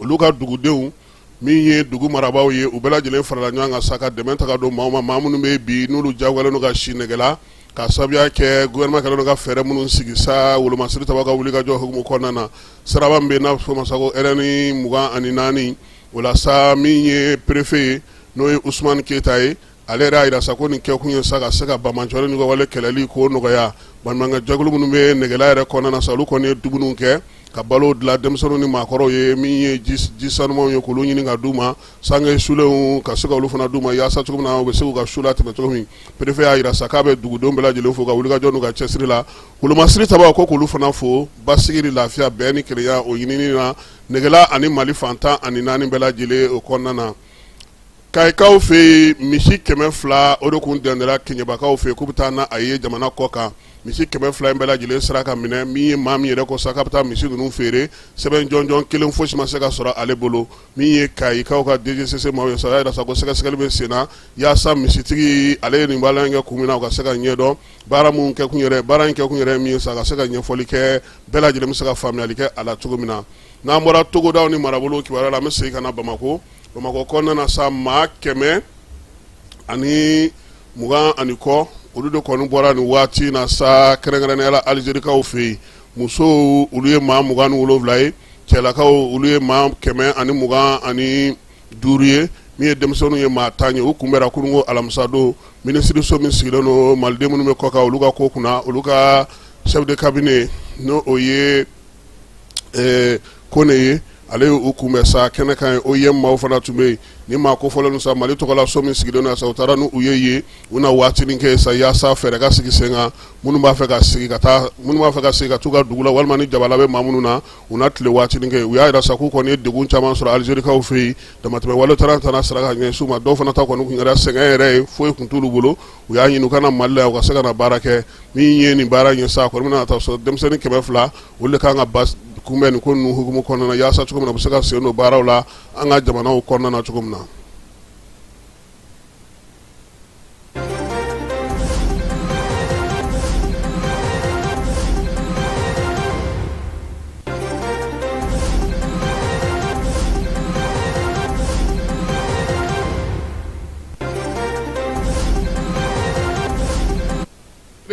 olu ka dugudenw, min ye dugu marabaaw ye, u bɛɛ lajɛlen farala ɲɔgɔn kan sa ka dɛmɛ ta ka don maaw ma, maa minnu bɛ bi n'olu jagoyalen don ka si Negela, ka sababuya kɛ gouvernement kɛlen don ka fɛɛrɛ minnu sigi sa wolomasiri tabaw ka wulikajɔ hukumu kɔnɔna na. Siraba min bɛ n'a bɛ f'o ma sa ko RN 24, o la sa, min ye préfet ye, n'o ye Usumani Keyita ye, ale yɛrɛ y'a jira sa ko nin kɛkun ye sa ka se ka banbaanciwale n'u ka wale kɛlɛli k'o nɔgɔya. Baɲumankɛ jɛkulu minnu bɛ Negela yɛrɛ kɔnɔna na sa, olu kɔni ye dumuniw kɛ ka balo dilan denmisɛnninw ni maakɔrɔw ye, min ye ji sanumanw ye k'olu ɲini ka d'u ma, sange sulenw ka se ka olu fana d'u ma, yaasa cogo min na u bɛ se k'u ka su latɛmɛ cogo min. Préfet y'a jira sa k'a bɛ dugudenw bɛɛ lajɛlen fo ka wulikajɔ n'u ka cɛsiri la. Wolomasiri tabaw ko k'olu fana fo basigi ni lafiya, bɛn ni kelenya o ɲinini na Negela ani Mali fan 14 bɛɛ lajɛlen o kɔnɔna na. Kayikaw fɛ yen, misi 200 o de kun dɛndɛra Keɲebakaw fɛ yen k'u bɛ taa n'a ye jamana kɔ kan. Misi 200 in bɛɛ lajɛlen sera ka minɛ. Min ye maa min yɛrɛ ko sa k'a bɛ taa misi ninnu feere, sɛbɛn jɔnjɔn kelen fosi ma se ka sɔrɔ ale bolo. Min ye Kayikaw ka DGCC maaw ye sa, o y'a jira sa ko sɛgɛsɛgɛli bɛ sen na yaasa misitigi ale ye nin baara in kɛ kun min na, o ka se ka ɲɛdɔn. Baara min kɛkun yɛrɛ, baara in kɛkun yɛrɛ ye min ye sa, ka se ka ɲɛfɔli kɛ, bɛɛ lajɛlen bɛ se ka faamuyali kɛ a la cogo min na. N'an bɔra togodaw ni marabolow kibaruya la, an bɛ segin ka na Bamakɔ. Bamakɔ kɔnɔna na sa, maa 120 ani kɔ, olu de kɔni bɔra nin waati na sa, kɛrɛnkɛrɛnnenya la Alizerikaw fɛ yen. Musow, olu ye maa 27 ye, cɛlakaw, olu ye maa 125 ye, min ye denmisɛnninw ye maa 10 ye. U kunbɛnra kununko alamisadon minisiriso min sigilen don maliden minnu bɛ kɔkan olu ka ko kunna, olu ka chef de cabinet, n'o o ye Kone ye, ale ye u kunbɛn sa kɛnɛ kan ye. OIM maaw fana tun bɛ yen. Ni maa kofɔlen sa, Mali tɔgɔla so min sigilen don sa, u taara n'u ye yen, u na waatinin kɛ sa yaasa fɛɛrɛ ka sigi sen kan, minnu b'a fɛ ka segin ka taa, minnu b'a fɛ ka segin ka t'u ka dugu la, walima ni jabala bɛ maa minnu na, u na tile waatinin kɛ. U y'a jira sa k'u kɔni ye degun caman sɔrɔ Alizerikaw fɛ yen, damatɛmɛ wale taara sara ka ɲɛsin u ma. Dɔw fana ta kɔni tun kɛra sɛgɛn yɛrɛ ye, foyi tun t'olu bolo. U y'a ɲini u ka na Mali la, u ka se ka na baara kɛ. Min ye nin baara in ye sa, a kɔni bɛna taa sɔrɔ denmisɛnnin 200, olu de kan ka kunbɛn nin ko ninnu hukumu kɔnɔna na, yaasa cogo min na u bɛ se ka sen don baaraw la an ka jamanaw kɔnɔna na cogo min na.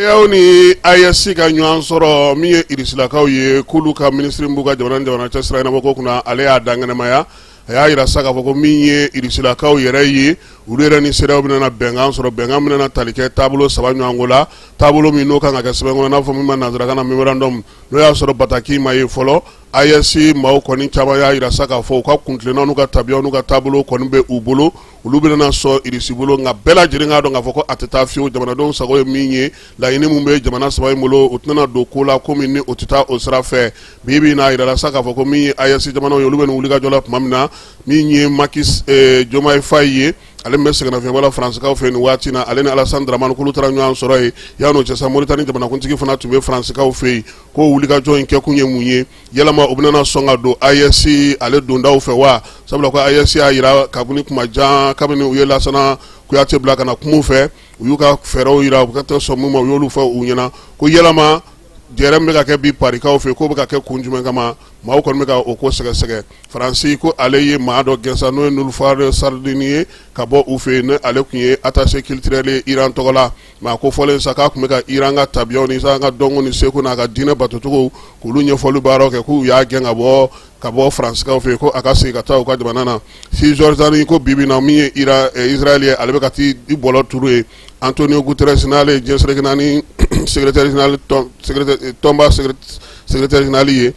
CEDEAO ni AES ka ɲɔgɔn sɔrɔ, min ye irisilakaw ye, k'olu ka minisiri b'u ka jamana ni jamana cɛ sira ɲɛnabɔ ko kunna, ale y'a dankɛnɛmaya. A y'a jira sa k'a fɔ ko min ye irisilakaw yɛrɛ ye, olu yɛrɛ ni CEDEAO bɛna bɛnkan sɔrɔ, bɛnkan bɛna tali kɛ taabolo saba ɲɔgɔnko la, taabolo min n'o kan ka kɛ sɛbɛn kɔnɔ, n'a fɔ min ma nansarakan na memorandum. N'o y'a sɔrɔ bataki ma ye fɔlɔ, AES maaw kɔni caman y'a jira sa k'a fɔ u ka kuntilennaw n'u ka tabiyaw n'u ka taabolo kɔni bɛ u bolo, olu bɛna sɔn Irisi bolo. Nka bɛɛ lajɛlen k'a dɔn k'a fɔ ko a tɛ taa fiyewu. Jamanadenw sago ye min ye, laɲini min bɛ jamana saba in bolo, u tɛna don ko la ko min ni o tɛ taa o sira fɛ. Bi bi in na, a jirala sa k'a fɔ ko min ye AES jamanaw ye, olu bɛ nin wulikajɔ la tuma min na, min ye Maki Diomaye Faye ye, ale min bɛ sɛgɛnnafiɲɛbɔ la Faransikaw fɛ nin waati na, ale ni Alassane Dramane k'olu taara ɲɔgɔn sɔrɔ yen. Yan'o cɛ sa, Moritani jamanakuntigi fana tun bɛ Faransikaw fɛ yen. Ko wulikajɔ in kɛkun ye mun ye? Yalama u bɛna sɔn ka don AES ale dondaw fɛ wa? Sabula ko AES y'a jira kabini kuma jan, kabini u ye Lasana Kuyate bila ka na kuma u fɛ, u y'u ka fɛɛrɛw jira, u ka tɛ sɔn min ma, u y'olu fɔ u ɲɛna ko yalama Jɛrɛ min bɛ ka kɛ bi Parikaw fɛ k'o bɛ ka kɛ kun jumɛn kama, maaw kɔni bɛ ka o ko sɛgɛsɛgɛ. Faransi ko ale ye maa dɔ gɛn sa, n'o ye Niloufar Saadani ye ka bɔ u fɛ yen, ni ale tun ye attaché culturel ye Iran tɔgɔ la. Maa ko fɔlen sa k'a tun bɛ ka Iran ka tabiyaw ni ka dɔnko ni seko n'a ka diinɛ batocogo k'olu ɲɛfɔli baaraw kɛ, k'u y'a gɛn ka bɔ Faransikaw fɛ yen, ko a ka segin ka taa u ka jamana na. Cisjordanie ko bi bi na min ye Israël ye, ale bɛ ka t'i bɔlɔ turu yen. Antonio Guterres, n'ale ye diɲɛ seleke naani secrétaire général tɔnba secrétaire général ye,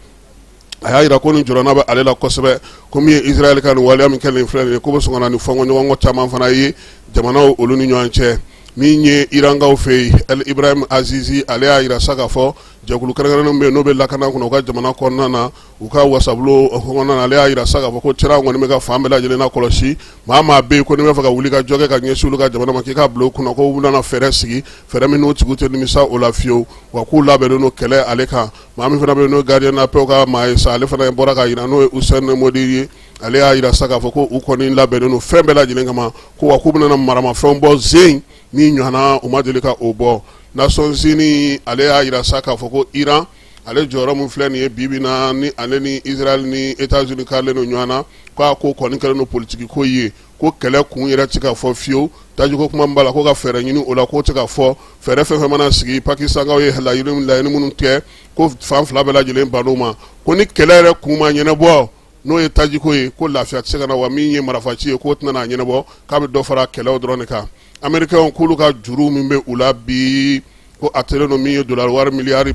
a y'a jira ko nin jɔrɔna bɛ ale la kosɛbɛ, ko min ye Israël ka nin waleya min kɛ nin filɛ nin ye, k'o bɛ sɔn ka na ni fɔnkɔɲɔgɔnkɔ caman fana ye jamanaw olu ni ɲɔgɔn cɛ. Min ye Irankaw fɛ yen, El Ibrahim Azizi, ale y'a jira sa k'a fɔ jɛkulu kɛrɛnkɛrɛnnen bɛ yen n'o bɛ lakana kunna u ka jamana kɔnɔna na, u ka wasabulon kɔnɔna na, ale y'a jira sa k'a fɔ ko CEDEAO kɔni bɛ ka fan bɛɛ lajɛlen na kɔlɔsi. Maa bɛ yen ko n'i b'a fɛ ka wuli ka jɔ kɛ ka ɲɛsin olu ka jamana ma, k'i k'a bila u kunna ko u bɛna fɛɛrɛ sigi, fɛɛrɛ min n'o tigiw tɛ nimisa o la fiyewu, wa k'u labɛnnen don kɛlɛ ale kan. Maa min fana bɛ yen n'o gardien de la paix ka maa ye sa, ale fana bɔra k'a jira, n'o ye Hussein Modi ye, ale y'a jira sa k'a fɔ ko u kɔni labɛnnen don fɛn bɛɛ lajɛlen kama, ko wa k'u bɛna maramafɛnw bɔ zen min ɲɔgɔnna u ma deli ka o bɔ. Nations Unies, ale y'a jira sa k'a fɔ ko Iran ale jɔyɔrɔ min filɛ nin ye bi bi na, ni ale ni Israël ni États-Unis karilen don ɲɔgɔn na, k'a ko kɔni kɛlen don politiki ko ye, ko kɛlɛ kun yɛrɛ tɛ ka fɔ fiyewu. Tajiko kuma b'a la, ko ka fɛɛrɛ ɲini o la, k'o tɛ ka fɔ. Fɛɛrɛ fɛn fɛn mana sigi, Pakistankaw ye laɲini minnu kɛ, ko fan fila bɛɛ lajɛlen bann'o ma, ko ni kɛlɛ yɛrɛ kun ma ɲɛnabɔ, n'o ye tajiko ye, ko lafiya tɛ se ka na, wa min ye marifaci ye, k'o tɛna n'a ɲɛnabɔ, k'a bɛ dɔ fara kɛlɛw dɔrɔn de kan. Américains k'olu ka juru min bɛ u la bi, ko a telen don min ye dollar wari miliyari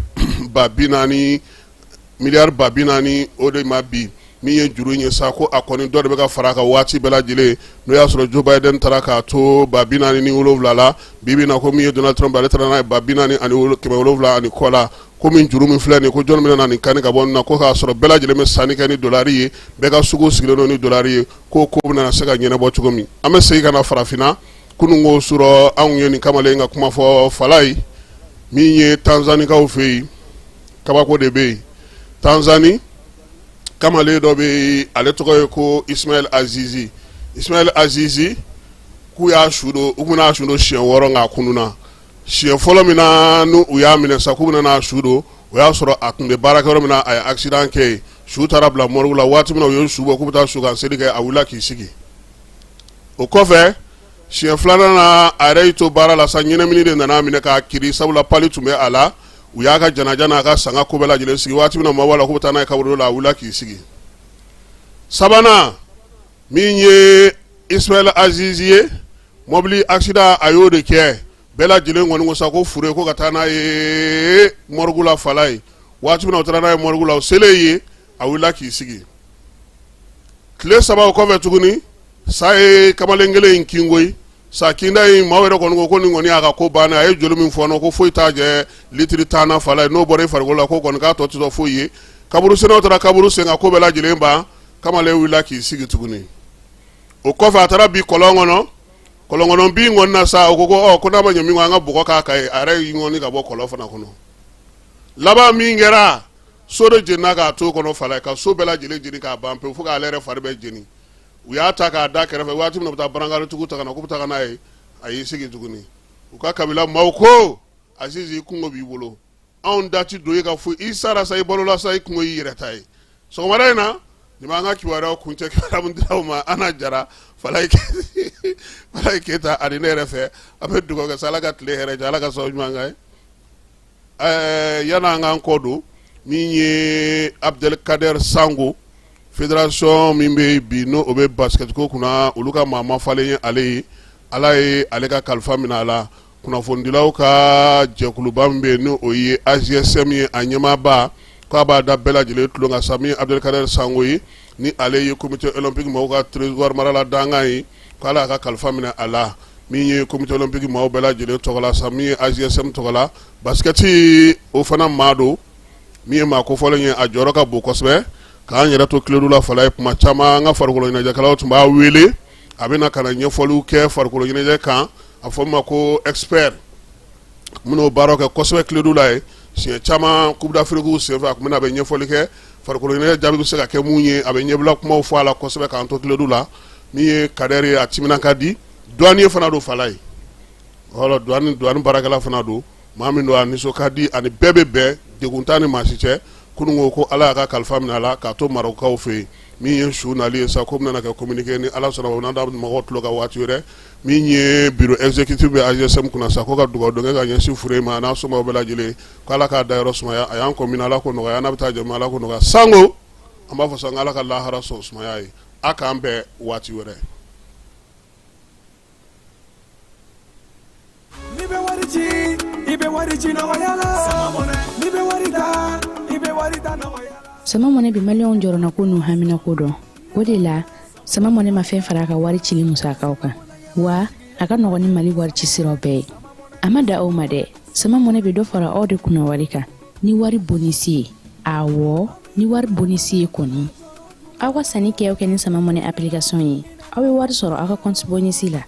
40,000, miliyari 40,000 o de ma bi. Min ye juru ye sa, ko a kɔni dɔ de bɛ ka fara a kan waati bɛɛ lajɛlen, n'o y'a sɔrɔ Joe Biden taara k'a to 47 la, bi bi na ko min ye Donald Trump, ale taara n'a ye 47 ani kɔ la. Ko min juru min filɛ nin, ko jɔn bɛna na nin kani ka bɔ nin na, ko k'a sɔrɔ bɛɛ lajɛlen bɛ sanni kɛ ni dolari ye, bɛɛ ka sugu sigilen don ni dolari ye, ko ko bɛna se ka ɲɛnabɔ cogo min. An bɛ segin ka na farafinna. Kunun ko surɔ, anw ye nin kamalen ka kuma fɔ Falayi. Min ye Tanzanikaw fɛ yen, kabako de bɛ yen. Tanzani kamalen dɔ bɛ yen, ale tɔgɔ ye ko Ismail Azizi. Ismail Azizi, k'u y'a su don, u bɛna su don siɲɛ 6, nka a kununna. Siɲɛ fɔlɔ min na n'u u y'a minɛ sa k'u bɛna n'a su don, o y'a sɔrɔ a tun bɛ baarakɛyɔrɔ min na, a ye accident kɛ yen, su taara bila morgue la. Waati min na u ye su bɔ k'u bɛ taa su kan seli kɛ, a wulila k'i sigi. O kɔfɛ, siɲɛ filanan na, a yɛrɛ y'i to baara la sa, ɲɛnamini de nana a minɛ k'a kiri, sabula palu tun bɛ a la. U y'a ka janaja n'a ka sanga ko bɛɛ lajɛlen sigi. Waati min na maaw b'a la k'u bɛ taa n'a ye kaburudo la, a wulila k'i sigi. Sabanan min ye Ismail Azizi ye, mobili accident a y'o de kɛ. Bɛɛ lajɛlen kɔni ko sa ko fure, ko ka taa n'a ye morgue la Falayi. Waati min na u taara n'a ye morgue la, o selen ye, a wulila k'i sigi. Tile 3 o kɔfɛ tuguni, sa ye kamalen kelen in kin koyi. Sa kinda in, maaw yɛrɛ kɔni ko ko nin kɔni y'a ka ko bannen. A ye joli min fɔɔnɔ, ko foyi t'a jɛ litiri 10 na Falayi, n'o bɔra i farikolo la, ko kɔni k'a tɔ tɛ sɔn foyi ye. Kaburusennaw taara kaburu sen ka ko bɛɛ lajɛlen ban, kamalen wulila k'i sigi tuguni. O kɔfɛ, a taara bi kɔlɔn kɔnɔ. Kɔlɔn kɔnɔ bin kɔni na sa, o ko ko ko n'a ma ɲɛ min kɔ, an ka bɔgɔ k'a kan ye. A yɛrɛ y'i ŋɔni ka bɔ kɔlɔn fana kɔnɔ. Laban min kɛra, so de jenina k'a to kɔnɔ Falayi, ka so bɛɛ lajɛlen jeni k'a ban pewu, fo k'ale yɛrɛ fari bɛɛ jeni. U y'a ta k'a da kɛrɛfɛ. Waati min na u bɛ taa barankaritigiw ta ka na k'u bɛ taa n'a ye, a y'i sigi tuguni. U ka kabila maaw ko Azizi, i kungo b'i bolo, anw da ti don i ka foyi, i sara sa, i balola sa, i kungo y'i yɛrɛ ta ye. Sɔgɔmada in na, nin b'an ka kibaruyaw kuncɛ. Kibaruya min dira aw ma, Ana Jara, Falayi Keyita ani ne yɛrɛ fɛ, an bɛ dugawu kɛ sa, Ala ka tile hɛrɛ jɛ, Ala ka sababu ɲuman k'an ye. Yan'an k'an kɔ don, min ye Abdelkader Sango, fédération min bɛ bi n'o o bɛ basket ko kunna, olu ka maa mafalen ye ale ye. Ala ye ale ka kalifa minɛ a la. Kunnafonidilaw ka jɛkuluba min bɛ yen, n'o ye AJSM ye, a ɲɛmaaba k'a b'a da bɛɛ lajɛlen tulo kan sa, min ye Abdelkader Sango ye, ni ale ye comité olympique maaw ka trésor marala dankan ye, k'ala y'a ka kalifa minɛ a la. Min ye comité olympique maaw bɛɛ lajɛlen tɔgɔ la sa, min ye AJSM tɔgɔ la, basket o fana maa don min ye maa kofɔlen ye, a jɔyɔrɔ ka bon kosɛbɛ. K'an yɛrɛ to Kiledu la Falayi, kuma caman an ka farikolo ɲɛnajɛkɛlaw tun b'a wele, a bɛ na ka na ɲɛfɔliw kɛ farikolo ɲɛnajɛ kan, a fɔ ma ko expert minnu baara kɛ kosɛbɛ Kiledu la ye. Siɲɛ caman Coupe d'Afrique senfɛ, a tun bɛ na, a bɛ ɲɛfɔli kɛ farikolo ɲɛnajɛ jaabi bɛ se ka kɛ mun ye, a bɛ ɲɛbila kumaw fɔ a la kosɛbɛ k'an to Kiledu la. Min ye Kader ye, a timinan ka di, douanier fana don Falayi, douane baarakɛla fana don. Maa min don, a nisɔn ka di, ani bɛɛ bɛ bɛn. Degun t'a ni maa si cɛ. Kunun ko Ala y'a ka kalifa minɛ a la k'a to Marɔkukaw fɛ yen. Min ye su nali ye sa, ko bɛna kɛ communiqué ni Ala sɔnna o n'a da mɔgɔw tulo kan waati wɛrɛ. Min ye bureau exécutif bɛ AGSM kunna sa, ko ka dugawu don kɛ ka ɲɛsin fure ma a n'a somɔgɔw bɛɛ lajɛlen, ko Ala k'a dayɔrɔ sumaya. A y'an kɔ min na, Ala k'o nɔgɔya, n'a bɛ taa jama, Ala k'o nɔgɔya. Sango an b'a fɔ sa, Ala ka lahara sɔn sumaya ye. A k'an bɛn waati wɛrɛ. N'i bɛ wari ci, i bɛ wari ci nɔgɔya la. N'i bɛ wari ta, i bɛ wari ta nɔgɔya la. Sama Mɔnɛ bɛ maliyɛnw jɔrɔnako n'u haminako dɔn. O de la, Sama Mɔnɛ ma fɛn fara a ka wari cili musakaw kan, wa a ka nɔgɔn ni Mali wari ci siraw bɛɛ ye. A ma da o ma dɛ, Sama Mɔnɛ bɛ dɔ fara aw de kunna wari kan ni wari bonisi ye. Awɔ, ni wari bonisi ye kɔni. Aw ka sanni kɛ o kɛ ni Sama Mɔnɛ application ye, aw bɛ wari sɔrɔ aw ka compte bonisi la.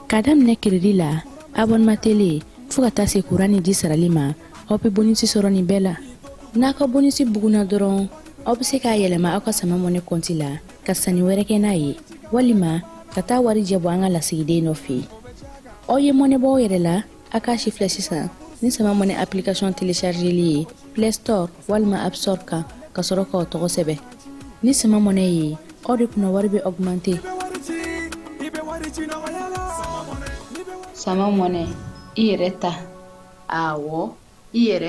K'a daminɛ crédit la, abonnement télé, fo ka taa se courant ni ji sarali ma, aw bɛ bonisi sɔrɔ nin bɛɛ la. N'a ka bonisi bugunna dɔrɔn, aw bɛ se k'a yɛlɛma aw ka Sama Mɔnɛ compte la ka sanni wɛrɛ kɛ n'a ye, walima ka taa warijɛ bɔ an ka lasigiden dɔ fɛ yen. Aw ye mɔnɛ bɔ aw yɛrɛ la, a k'a sifilɛ sisan ni Sama Mɔnɛ application téléchargeli ye Play Store walima App Store kan, ka sɔrɔ k'aw tɔgɔ sɛbɛn. Ni Sama Mɔnɛ ye, aw de kunna wari bɛ augmenter. Sama Mɔnɛ, i yɛrɛ ta. Awɔ, i yɛrɛ.